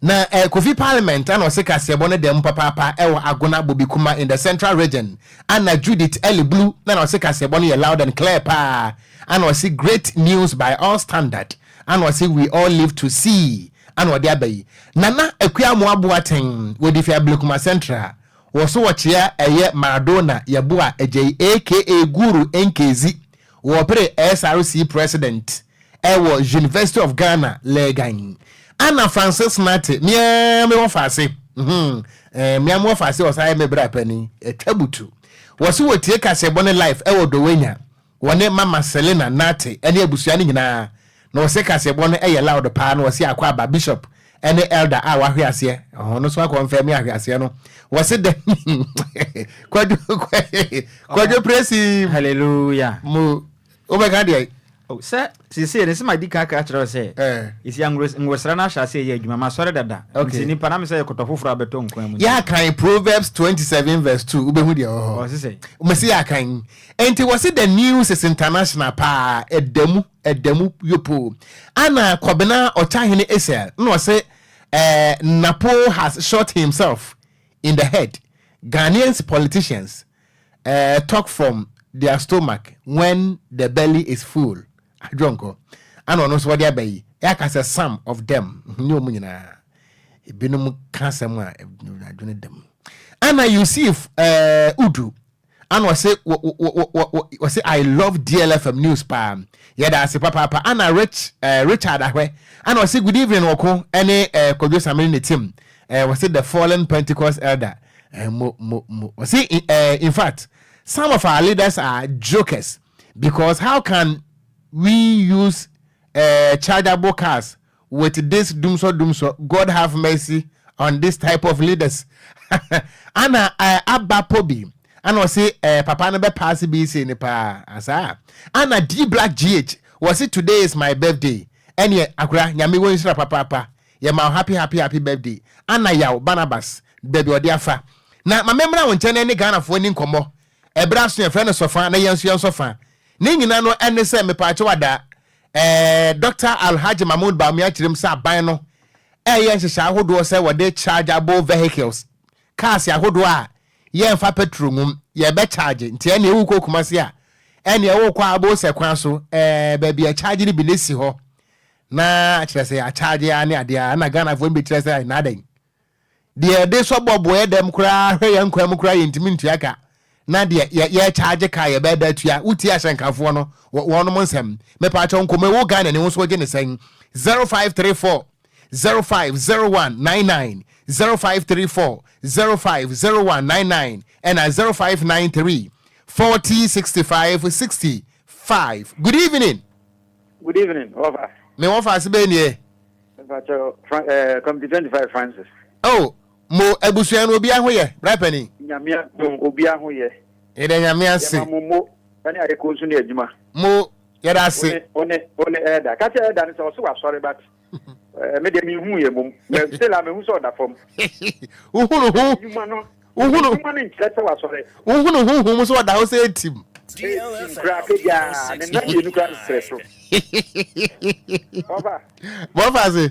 na Kofi Parliament ana ɔse kaseɛbɔ no dɛm papaapa ɛwɔ Agona Bobikuma in the Central Region. Ana Judith Eli Blue na ɔse kaseɛbɔ no yɛ loud and clear paa. Ana ɔse great news by all standard. Ana ɔse we all live to see. Ana ɔde aba yi, Nana Akua Amoaboa ten wɔde fi Ablekuma Central wɔ so wɔkyea ɛyɛ Maradona Yɛboa Agyei aka Guru Nkezi, wɔpere SRC president ɛwɔ University of Ghana, Legon. Ana Francis Nate mmea me wɔ faase mmea me wɔ faase ɔsan yɛ me bra pani ɛtwa butu wɔsi wɔtie kaseɛbɔ ne live ɛwɔ Dowenya, wɔne Mama Selina Nate ɛne abusua no nyinaa, na wɔsi kaseɛbɔ no ɛyɛ loud paa, na wɔsi akɔ aba bishop ɛne elder a wahwe aseɛ ɔno nso akɔ nfɛn mi ahwe aseɛ no. Wɔsi dɛ Kwadwo Kwadwo Presi. Hallelujah. Mo wobɛka deɛ. Sɛ sese ne sɛ ma di kan ka kyerɛ wo sɛ ɛsi ngosra no ahyɛ ase ɛyɛ adwuma ma sɔre dada, nti nipa na me sɛ yɛkɔtɔ foforɔ a bɛtɔ nkwan mu. Yɛakan Proverbs 27 verse 2, wobɛhu deɛ wɔ hɔ. Ɔse sɛ mɛsi yɛakan enti wɔse the news is international paa, ɛda mu ɛda mu yopo. Ana Kɔbena Ɔkyahene Esel na ɔse Napo has shot himself in the head. Ghanaians politicians talk from their stomach when the belly is full. Adwonkɔ ana ɔno nso wɔde aba yi, ɛaka sɛ some of them ne ɔmu nyinaa ebinom ka asɛm a adwene dam. Ana Yusuf Udu ana ɔse I love DLFM news paa, yɛda ase papaapa. Ana Richard Ahwɛ ana ɔse good evening wɔko ɛne Kwadwo Samini ne team. Wɔse the fallen Pentecost elder mo mo mo. Ɔse in fact, some of our leaders are jokers because how can we use chargeable cars with this dumso dumso? God have mercy. on this type of leaders. Ana uh, aba pobi ana ɔse uh, papa no bɛ paase BC ne paa asaa. Ana D Black GH wɔse today is my birthday. Ɛneɛ akora nyame wɔ nhyira papaapa. Yɛ ma happy happy happy birthday. Ana yaw Barnabas baabi ɔde afa. Na ma memmra wo nkyɛn na ɛne Ghanafoɔ ni nkɔmmɔ. Ɛberɛ aso yɛfrɛ no sɔfa na yɛn nso yɛn sɔfa. Ne nyina no ɛne sɛ mepaakyɛw ada eh, Dr. Alhaji Mahmoud Bawumia kyerɛm sɛ aban no ɛreyɛ nhyehyɛe ahodoɔ sɛ wɔde chargeable vehicles, cars ahodoɔ a yɛmfa petrol ngum, yɛbɛ charge. Nti ɛneɛ wokɔ Kumasi a, ɛneɛ wokɔ a wobɛhu sɛ kwan so ɛɛ baabi a charge no bi no si hɔ na kyerɛ sɛ yɛacharge a ne adeɛ a na Ghanafoɔ no bi kyerɛ sɛ na adɛn Deɛ yɛde sɔ bɔbo yɛ dɛm koraa hwɛ yɛn nkwa mu koraa yɛntumi ntua ka na deɛ yɛ yɛkyagye ka yɛbɛyɛ da atua wotie ahyɛnkafoɔ no wɔnom nsɛm mepaakyɛw nkɔmmɔ ɛwɔ Ghana ni wo nso wogye ne sɛn 0534 050199 0534 050199 ɛna 0593 40 65 65 Good evening. Good evening, wɔfa. Me wɔfa ase bɛyɛ nie. Mpakyɛw, Fra eh, Committee 25 Francis. Oh, mo abusua no obiara ho yɛ, bra panin. Nyame adom, obiara ho yɛ. Yɛda Nyame ase. Yɛma mo mo ɛne ayɛkɔ nso ne adwuma. Mo, yɛda ase. One, one, one ɛda. Ka kyerɛ ɛda no sɛ ɔso wasɔre but eh, me deɛ menhu yɛ mom. Mɛ still a mehu sɛ ɔda fam. Wohunu ho. Nnwuma no, Wohunu. Nnwuma no nkyerɛ sɛ wasɔre. Wohunu honhom mu sɛ ɔda hɔ sɛ etim. Etim koraa kagyaa, ne nan mmienu koraa srɛ so. Ɔfa. Bɔfa ase.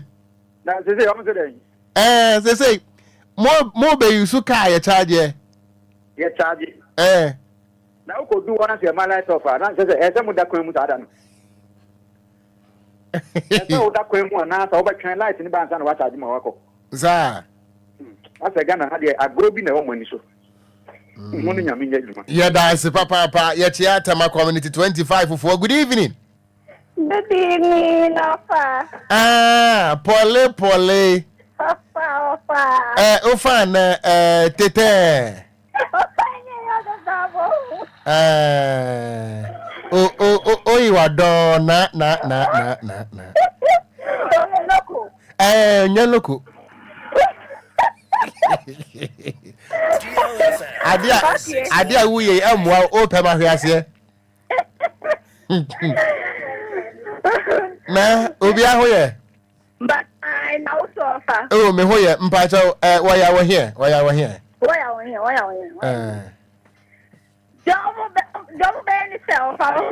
Na sese ɔmo sɛ dɛn? Ɛɛ sese mo mo bɛ yi so kaa yɛ kyaagyeɛ. Yɛ kyaagye. Ɛɛ. Na wokɔ du hɔ na sɛ ɛma light off a na sɛ sɛ ɛsɛ mo da kwan mu saa da no. Ɛsɛ wo da kwan mu anaa sɛ wobɛtwɛn light ne ba ansa na wakyagye ma wakɔ. Saa. Asɛ Ghana ha deɛ agorɔ bi na ɛwɔ mo ani so. Mo ne Nyame nyɛ adwuma. Yɛda ase papaapa. Yɛkyea Tema Community 25 foɔ. Good evening. Good evening, Ofa. Ah, pɔle pɔle. Ofa, Ofa. Eh, ofa na eh, tetɛ. Ofa nye yɔ dada bo. Eh, o o o o yiwa dɔn na na na na na na. Oye loko. Eh, nye loko. Ade a ade a woyɛ yi ɛmmoa wo pɛ ma hwe aseɛ. Na obi aho yɛ. But I na wo so ɔfa. Oh me ho yɛ mpakyɛw ɛ wɔyɛ wɔ heɛ wɔyɛ wɔ heɛ. Wɔyɛ wɔ heɛ wɔyɛ wɔ heɛ. Deɛ ɔmo bɛ deɛ ɔmo bɛyɛ ne sɛ ɔfa wo.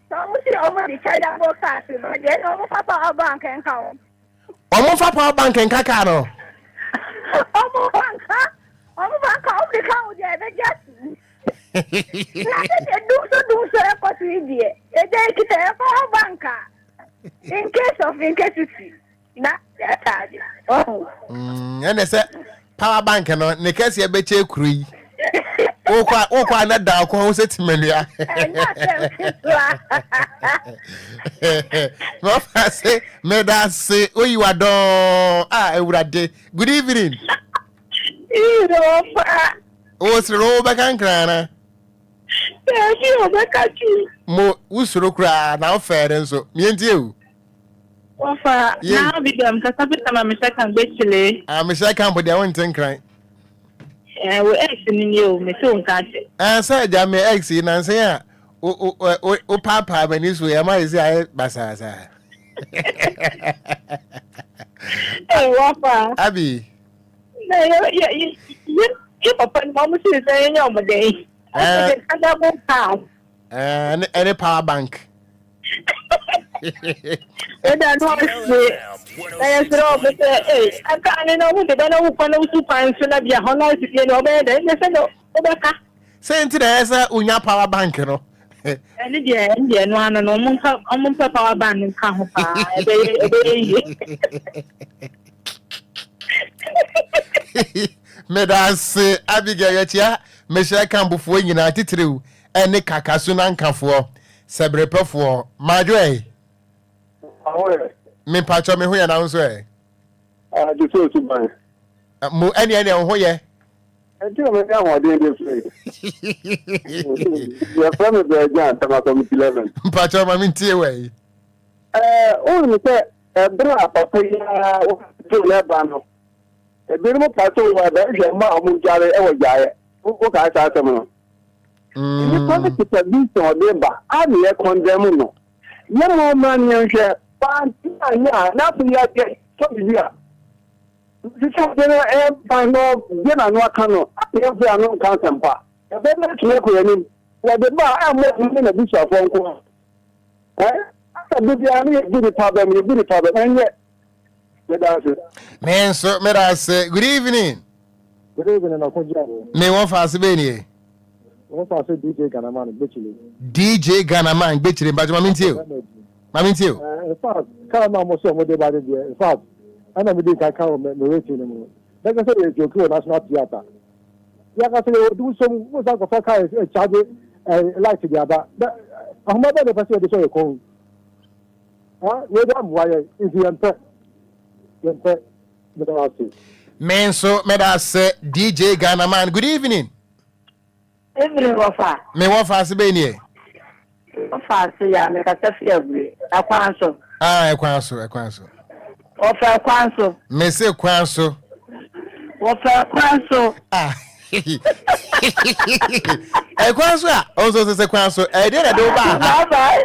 Sɛ ɔmo si ɔmo de chargeable cars ba deɛ ɛna ɔmo fa power bank nka ho. Ɔmo nfa power bank nka kaa no. Ɔmo fa nka ɔmo fa nka ɔmo de ka ho deɛ ɛbɛgye atum. Na sɛ dum so dum so ɛkɔ so yi deɛ ɛgya ekita yɛ power bank a in case of incasity na yɛataade ɔho. Ɛna sɛ power bank no ne kɛseɛ bɛkyɛ kuro yi wokɔ a wokɔ a na da ɔkɔ ho sɛ timanua. Ɛnyɛ asɛm ketewa. Mɔfa se meda ase oyi wa dɔn a awurade good evening. Wɔfa. Wo sere wo bɛka nkran na. Baabi a ɔbɛka twi. Mo wosoro koraa na wofɛre nso mientie o. Wɔfa na bi dɛm kasa bi sama mehyɛ kan gbɛkyile. Ah mehyɛ camp deɛ wonte nkran. Eh, wo ex ni ni o, mese wo nka akyɛ. Eh, sɛ agya me ex yi nansa yi a wo wo wo wo paapaa m'ani so yɛ ma yɛ sɛ ayɛ basaasa. Eh, wafa. Abi. Na yɛ yɛ yɛ yɛ papa no ɔmo si sɛ yɛnyɛ ɔmo dɛn. Eh. Ɔmo de cars. Eh, ɛne ɛne power bank. Ɛda no ase na yɛsrɛ ɔmo sɛ ee aka ne na ɔmo de bɛ na wokɔ na wotu kwan so na bia hɔ na asifie no ɔbɛyɛ dɛ ɛnyɛ sɛ na wobɛka. Sɛ nti na ɛyɛ sɛ wonya power bank no. Ɛne deɛ ɛne deɛ ɛno ano no ɔmo nka ɔmo mpɛ power bank nka ho paa ɛbɛyɛ ɛbɛyɛ yie. Meda ase Abigail yɛkyia mehyɛ kambofoɔ nyinaa titiriw ɛne kakaso nankafoɔ sɛbrepɛfoɔ madwo ɛ. Mepakyɛ me ho yɛ na wo nso ɛ. Te sɛ osuban. Mo ɛne ɛne wo ho yɛ. Ɛnti na mede ahoɔden de frɛ. Yɛfrɛ me Brɛgyan Tama Committee 11. Mpakyɛ ma mentie wɔ yi. Ɛɛ wonim sɛ ɛberɛ a papa yi ara wɔto ne ba no. Ebinom ka sɛ wɔn ɛbɛhwɛ mma wɔn dware wɔ gyaeɛ. Wokae saa asɛm no? Nnipa no kita vision ɔde ba a na yɛ condemn no. Yɛ ma ɔmmra ne yɛnhwɛ. Wante anyɛ a na afei yɛayɛ sɔ biribi a. Sisi ade no ɛmfa na ɔbue n'ano aka no a na yɛmfa yɛn ano nka asɛmpa. Yɛbɛyɛ dɛn atumi akɔ yɛn anim? Wɔde ba a ɛmmɔ ɔno ne n'abusuafoɔ nko ara. Ɛ? Asa bere biara no yɛbu nnipa abam, yɛbu nnipa abam. Ɛnyɛ. Meda ase. Me nso meda ase. Good evening. Good evening, Ɔko Me wɔ fa ase bɛn nie? Wɔ fa ase DJ Ghanaman Gbekyire. DJ Ghanaman Gbekyire, mpakyɛ ma mentie o. Ma mentie o. Eh, in fact, kaa na wɔn sɛ wɔn de ba de deɛ, in fact, ɛna mi di nkan ka wɔ me rating no mu no. Bɛka sɛ yɛ joke wɔ National Theatre. Yɛaka sɛ yɛwɔ dum som, wo san kɔfa kaa ɛkyagye eh, light de aba. Bɛ, ahoma bɛn na ɛpɛ sɛ yɛde sɔ yɛ kɔn? Ah, wei de ammoa yɛn, nti yɛmpɛ. Yɛmpɛ. Meda wo ase. Me nso meda ase DJ Ghana man. Good evening. Evening wɔfa. Me wɔfa ase bɛyi nie. Wɔfa ase ya mekasa fi abue. Ɛkwan so. Ah ɛkwan so ɛkwan so. Wɔfa ɛkwan so. Me se kwan so. Wɔfa ɛkwan so. Ah. Ɛkwan so a ɔnso sɛ sɛ kwan so ɛdeɛ na ɛde wo ba ha. Bye bye.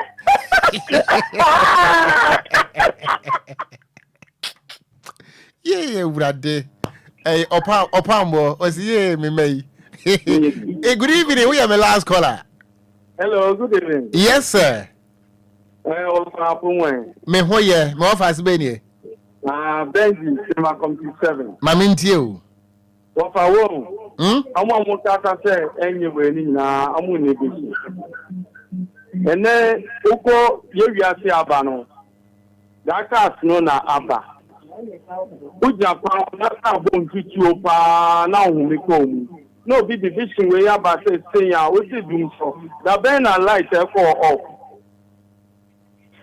Yee awurade. Ɛyɛ ɔpa ɔpambɔ ɔsi yee me mma yi. Eh, good evening woyɛ me last caller. Hello, good evening. Yes sir. Eh, ɔfa aponwɛn. Me ho yɛ, me wɔfa ase bɛn nie. Ah, Benji, Sema Committee 7. Ma me ntie o. Wɔfa wɔn. Hmm? Ɔmo a ɔmo kasa sɛ ɛnyɛ wei ne nyinaa, ɔmo nni bi so. Ɛnɛ, wokɔ yɛ wiase aba no, That cars no na aba. Wogyina kwan ho na car bɔ ntutuo paa na wohome kɔɔ mu. Na obi de vision wei aba sɛ sei a wose dum sɔ. Da bɛn na light ɛkɔɔ off?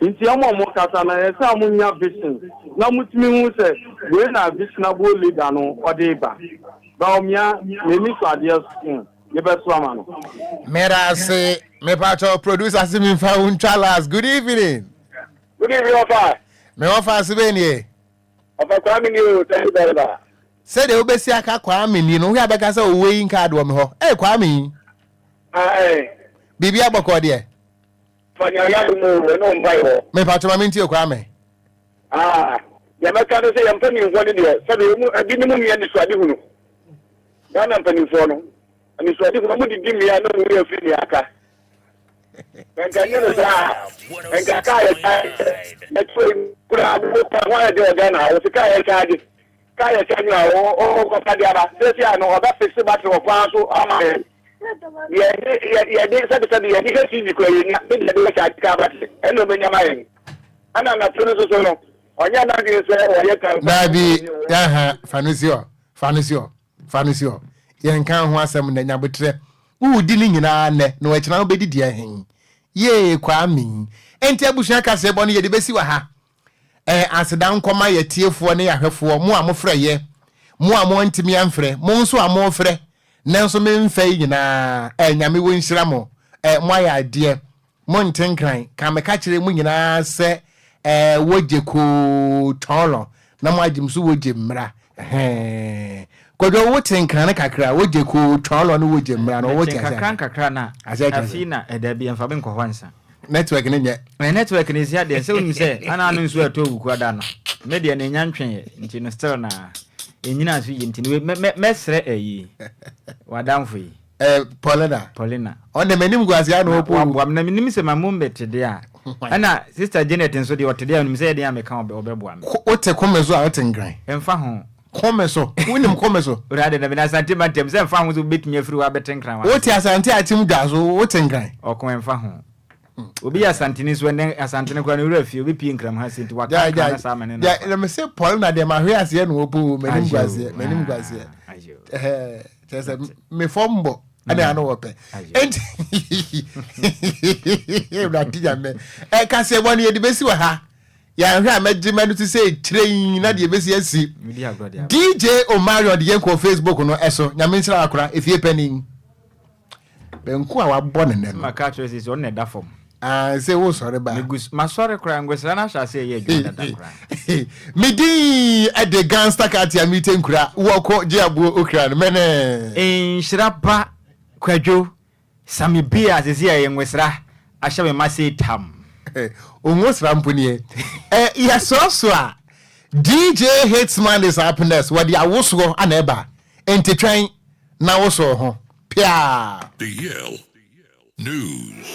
Nti ɔmo a ɔmo kasa no ɛyɛ sɛ ɔmo nya vision na ɔmo tumi hu sɛ wei na visionable leader no ɔde ba. Bawumia n'ani sɔ adeɛ so yɛbɛso ama no. Medase, mepakyɛw producer se memfa wo ntwa last. Good evening. Good evening, Ɔfa. Me wɔfa ase bɛn nie? Ɔfa Kwame ni o, thank you very much. Sɛdeɛ wobɛsi aka Kwame ni no, wohwɛ abɛka sɛ owó yi nka adoɔ me hɔ. Ee Kwame yi. Ah, eh. Biribi abɔkɔ deɛ. Fa nyame adom o, ɛne wo mpae hɔ. Mepatwo ma mentie Kwame. Ah, deɛ mɛka ne sɛ yɛn mpanimfoɔ no deɛ, sɛdeɛ ɔmu ebinom nni anisoadehunu. Ghana mpanimfoɔ no, anisoadehunu, wɔn didi mmea na wɔn werɛ afiri nea aka. Nka nyɛ no saa a, nka kaa yɛ kyaagye yɛto yi koraa wo kwan ho ayɛ den wɔ Ghana ha, wɔsi kaa yɛ kyaagye kaa yɛ kyaagye a ɔkɔfa de aba sɛsi a no ɔbɛ fixe battery wɔ kwan so ama yɛn yɛde yɛde sɛbisɛbi yɛde hwɛ TV kura yɛn nya ne deɛ de kyagye kaa battery ɛna ɔbɛnya ma yɛn ɛna anatoro no soso no ɔnyɛ n'adwene sɛ ɔyɛ kan. Daabi, aha, fa no si hɔ, fa no si hɔ. Fa no si hɔ. Yɛnka ho asɛm nnɛ, Nyaboterɛ. Woredi ne nyinaa nnɛ, na ɔkyena wobɛdi deɛ he? Yee, Kwame. Enti abusua kaseɛbɔ no yɛde bɛsi wɔ ha. Ɛɛ, aseda nkɔma yɛ atiefoɔ ne yɛ ahwɛfoɔ, mo a mofrɛ yɛ, mo a moantumi amfrɛ, mo nso a mofrɛ, nanso memfɛ yi nyinaa, ɛɛ, Nyame wɔ nhyira mo. Ɛɛ, moayɛ adeɛ. Monte nkran, ka meka kyerɛ mo nyinaa sɛ ɛɛ wogye koo tɔɔlɔ na mo agye so wogye mmra ɛhɛɛ Kwadwo wote nkran no kakra wogye koo tɔɔlɔ ne wogye mmra no wote ase kakra nkakra na afi na ɛda bi ɛmfa me nkɔ hɔ ansa. Network no nyɛ. Ɛ network no esi adeɛ sɛ wonim sɛ ana ano nsuo ɛtɔ wuku ada no me deɛ na enya ntweeɛ nti no still na ɛnyina so yie nti no mɛsrɛ ɛyi wadamfo yi. Eh, Paulina. Paulina. Ɔno m'anim gu ase ano ɔpo. Waboa me na menim sɛ ma mom bɛte deɛ a. Ɛna sister Janet nso deɛ ɔte deɛ a menim sɛ ɛdeɛ a meka ɔbɛboa me. Wote kome so a wote nkran. Ɛmfa ho. Kome so. Wonim kome so. Wura de na mena Asante mantam sɛ ɛmfa ho sɛ wobɛtumi afiri hɔ abɛte nkran. Wote Asante akyem dwa so wote nkran. Ɔko ɛmfa ho. Obi yɛ Asanteni nso ɛnɛ Asantene koraa ne werɛ afi obi pie nkram ha se nti waka nkran no saa ma ne na. Na me se Paulina deɛ mahwe aseɛ na ɔpo o m'anim gu aseɛ m'anim gu aseɛ. Kyerɛ sɛ me fam bɔ ɛna ano wɔ pɛ. Enti Awurade Nyame ɛkaseɛ bɔ no yɛde bɛsi wɔ ha. Yɛanhwɛ a mɛgye m'ano ti sɛ kyerɛ yi na deɛ ɛbɛsi asi. DJ Omarion de yɛn kɔɔ Facebook no ɛso. Nyame nhyira akora efie panin. Banku a wabɔ ne nɛ no. Maka kyerɛ sɛ ɔno na ɛda fam. Ah, sɛ wosɔre ba. Megu so, masɔre koraa, ngosra no ahyɛ ase ɛyɛ adwuma dada koraa. Me din de Gangster Katia Mite Nkura, wɔkɔ gye aboɔ okra no mɛnɛ. Nhyira ba Kwadwo, Sammy B a sisi a ɛyɛ ngosra ahyɛ me ma sei tam. Ongosra mpo nie. Eh, yɛsɔɔso a, DJ Hitman is up next, wɔde awosoɔ ana ɛba, nti twɛn na wosoɔ ho, piaa. DL News.